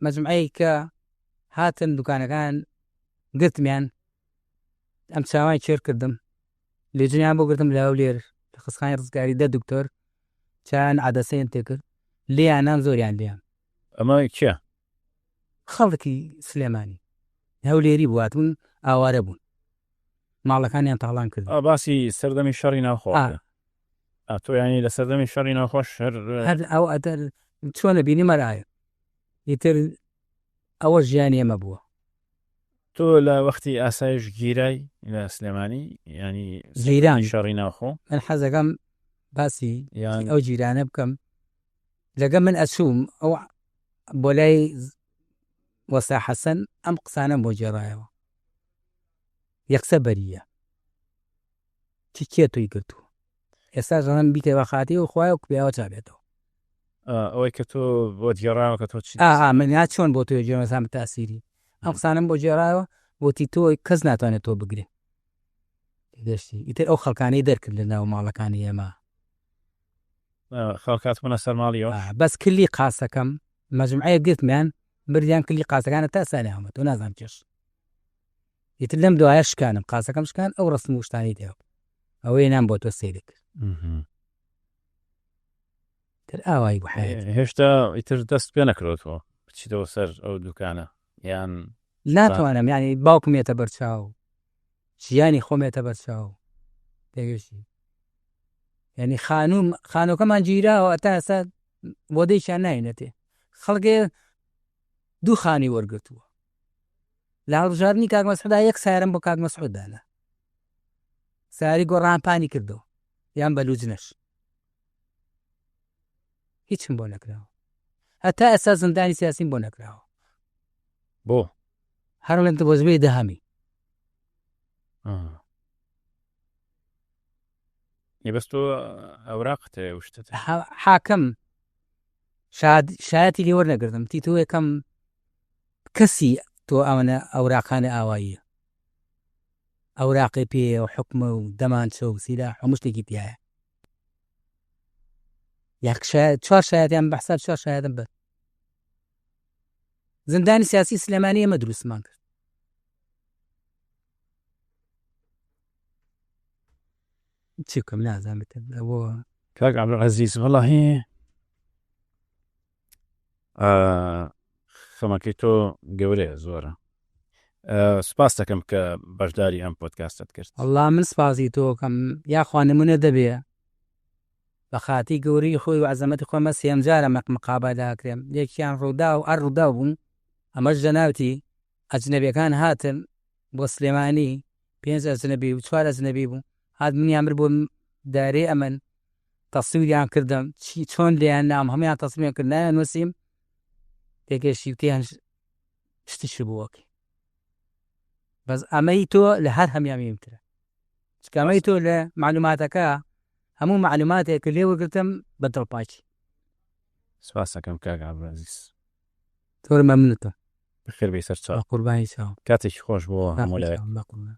مەجموعەیەک کە هاتن دوکانەکان گرتمیان ئەم چاوان کێر کردم لێجنیان بۆ گرتم لە هەولێر لە خەستخانەی ڕزگاری دە دکتۆر چایان عەدەسەیان تێکرد لێیانان زۆریان لێیان. ئەمە کێ؟ خەڵکی سلێمانی هەولێری بوو هاتبوون ئاوارە بوون. ماڵەکانیان تاڵان کرد. ئا باسی سەردەمی شەڕی ناوخۆ ئا. ئا تۆ یانی لە سەردەمی شەڕی ناوخۆش هەر. هەر ئەو ئەتر چۆنە بینیم هەر ئایە. ئیتر ئەوە ژیانی ئێمە بووە. تۆ لە وەختی ئاسایش گیرای لە سلێمانی یانی گیران. شەڕی ناوخۆ؟ من حەزەکەم باسی ئەو جیرانە بکەم لەگە من ئەچووم ئەو بۆ لای وەستا حەسەن ئەم قسانەم بۆ گێڕایەوە. یەکسەر بەرییە چ کێ تۆی گرتووە ئێستا ژەڵم بیکە بە خاتی و خوایە و پیاوە چا بێتەوە. ئەوەی کە تۆ بۆت گێڕاوە کە تۆ چی ئا ئا من یا چۆن بۆ تۆ گێڕام تاسیری ئەم قسانەم بۆ گێڕایەوە وتی تۆ کەس ناتوانێت تۆ بگرێ دەشتی ئیتر ئەو خەڵکانەی دەرکرد لە ناو ماڵەکانی ئێمە خەڵک هاتبوونە سەر ماڵیەوە بەس کلی قاسەکەم مەجموعەیەک گرتمیان بردیان کلی قاسەکانە تا سالیان تۆ نازانم کێش ئیتر لەم دوایە شکانم قاسەکەم شکان ئەو ڕسم و شتانی تیا بوو ئەوەی نام بۆ تۆ سەیرت کرد تر ئاوایی بوو حەیات. هێشتا ئیتر دەست پێ نەکردووە بچیتەوە سەر ئەو دوکانە یان ناتوانم یعنی باوکم یەتە بەرچاو ژیانی خۆم یەتە بەرچاو تێگەشتی یعنی خانوم خانوەکەمان گیراوە تا ئێستا بۆدەیشیان ناینەتێ خەڵکێ دوو خانی وەرگرتووە لە هەڵبژاردنی کاک مەسعودا یەک سارم بۆ کاک مەسعود دانا ساری گۆڕان پانی کردەوە یان بە لوجنەش هیچم بۆ نەکراوە هەتا ئێستا زندانی سیاسیم بۆ نەکراوە بۆ هەر لەم بۆزبێ دەهەمی بەس تۆ ئەوراقت هەیە و شتت حاکم شایەتی لێ وەرنەگرتم تی تۆ یەکەم کەسی تۆ ئەوەنە ئەوراقانە ئاواییە ئەوراقی پێیە و حکومە و دەمانچە و سیلاح هەموو شتێکی تایە یەک چوار شایەتیان بە حساب چوار شایەتم بەر زندانی سیاسی سلێمانی ئێمە دروستمان کرد چی بکەم نازانم ئەوە کاک عەبدولعەزیز وەڵاهی خەمەکەی تۆ گەورەیە زۆرە سپاس دەکەم کە بەشداری ئەم پۆدکاستت کرد وەڵا من سپاسی تۆکەم یاخوا نمونە دەبێ بە خاتی گەورەی خۆی و عەزەمەتی خۆی مە سێم جارە مەق مقابە داکرێم یەکیان ڕوودا و ئەر ڕوودا بوون ئەمەش جەناوتی ئەجنەبیەکان هاتن بۆ سلێمانی پێنج ئەجنەبی و چوار ئەجنەبی بوو هات منیان برد بۆ دایرەی ئەمن تەسویریان کردم چی چۆن لێیان نام هەمویان تەسویریان کرد نایان نووسیم تێگەشتی وتیان شتیش بووەکەی بەس ئەمەی تۆ لە هەر هەمیان مهمترە چونکە ئەمەی تۆ لە معلوماتەکە هەموو معلوماتێک لێ وەرگرتم بە دڵپاکی سپاسەکەم کاک عەبدولعەزیز زۆر مەمنونتم بەخێر بێی سەرچاو بە قوربانی چاوم کاتێکی خۆش بۆ هەموو لایەک بە قوربان.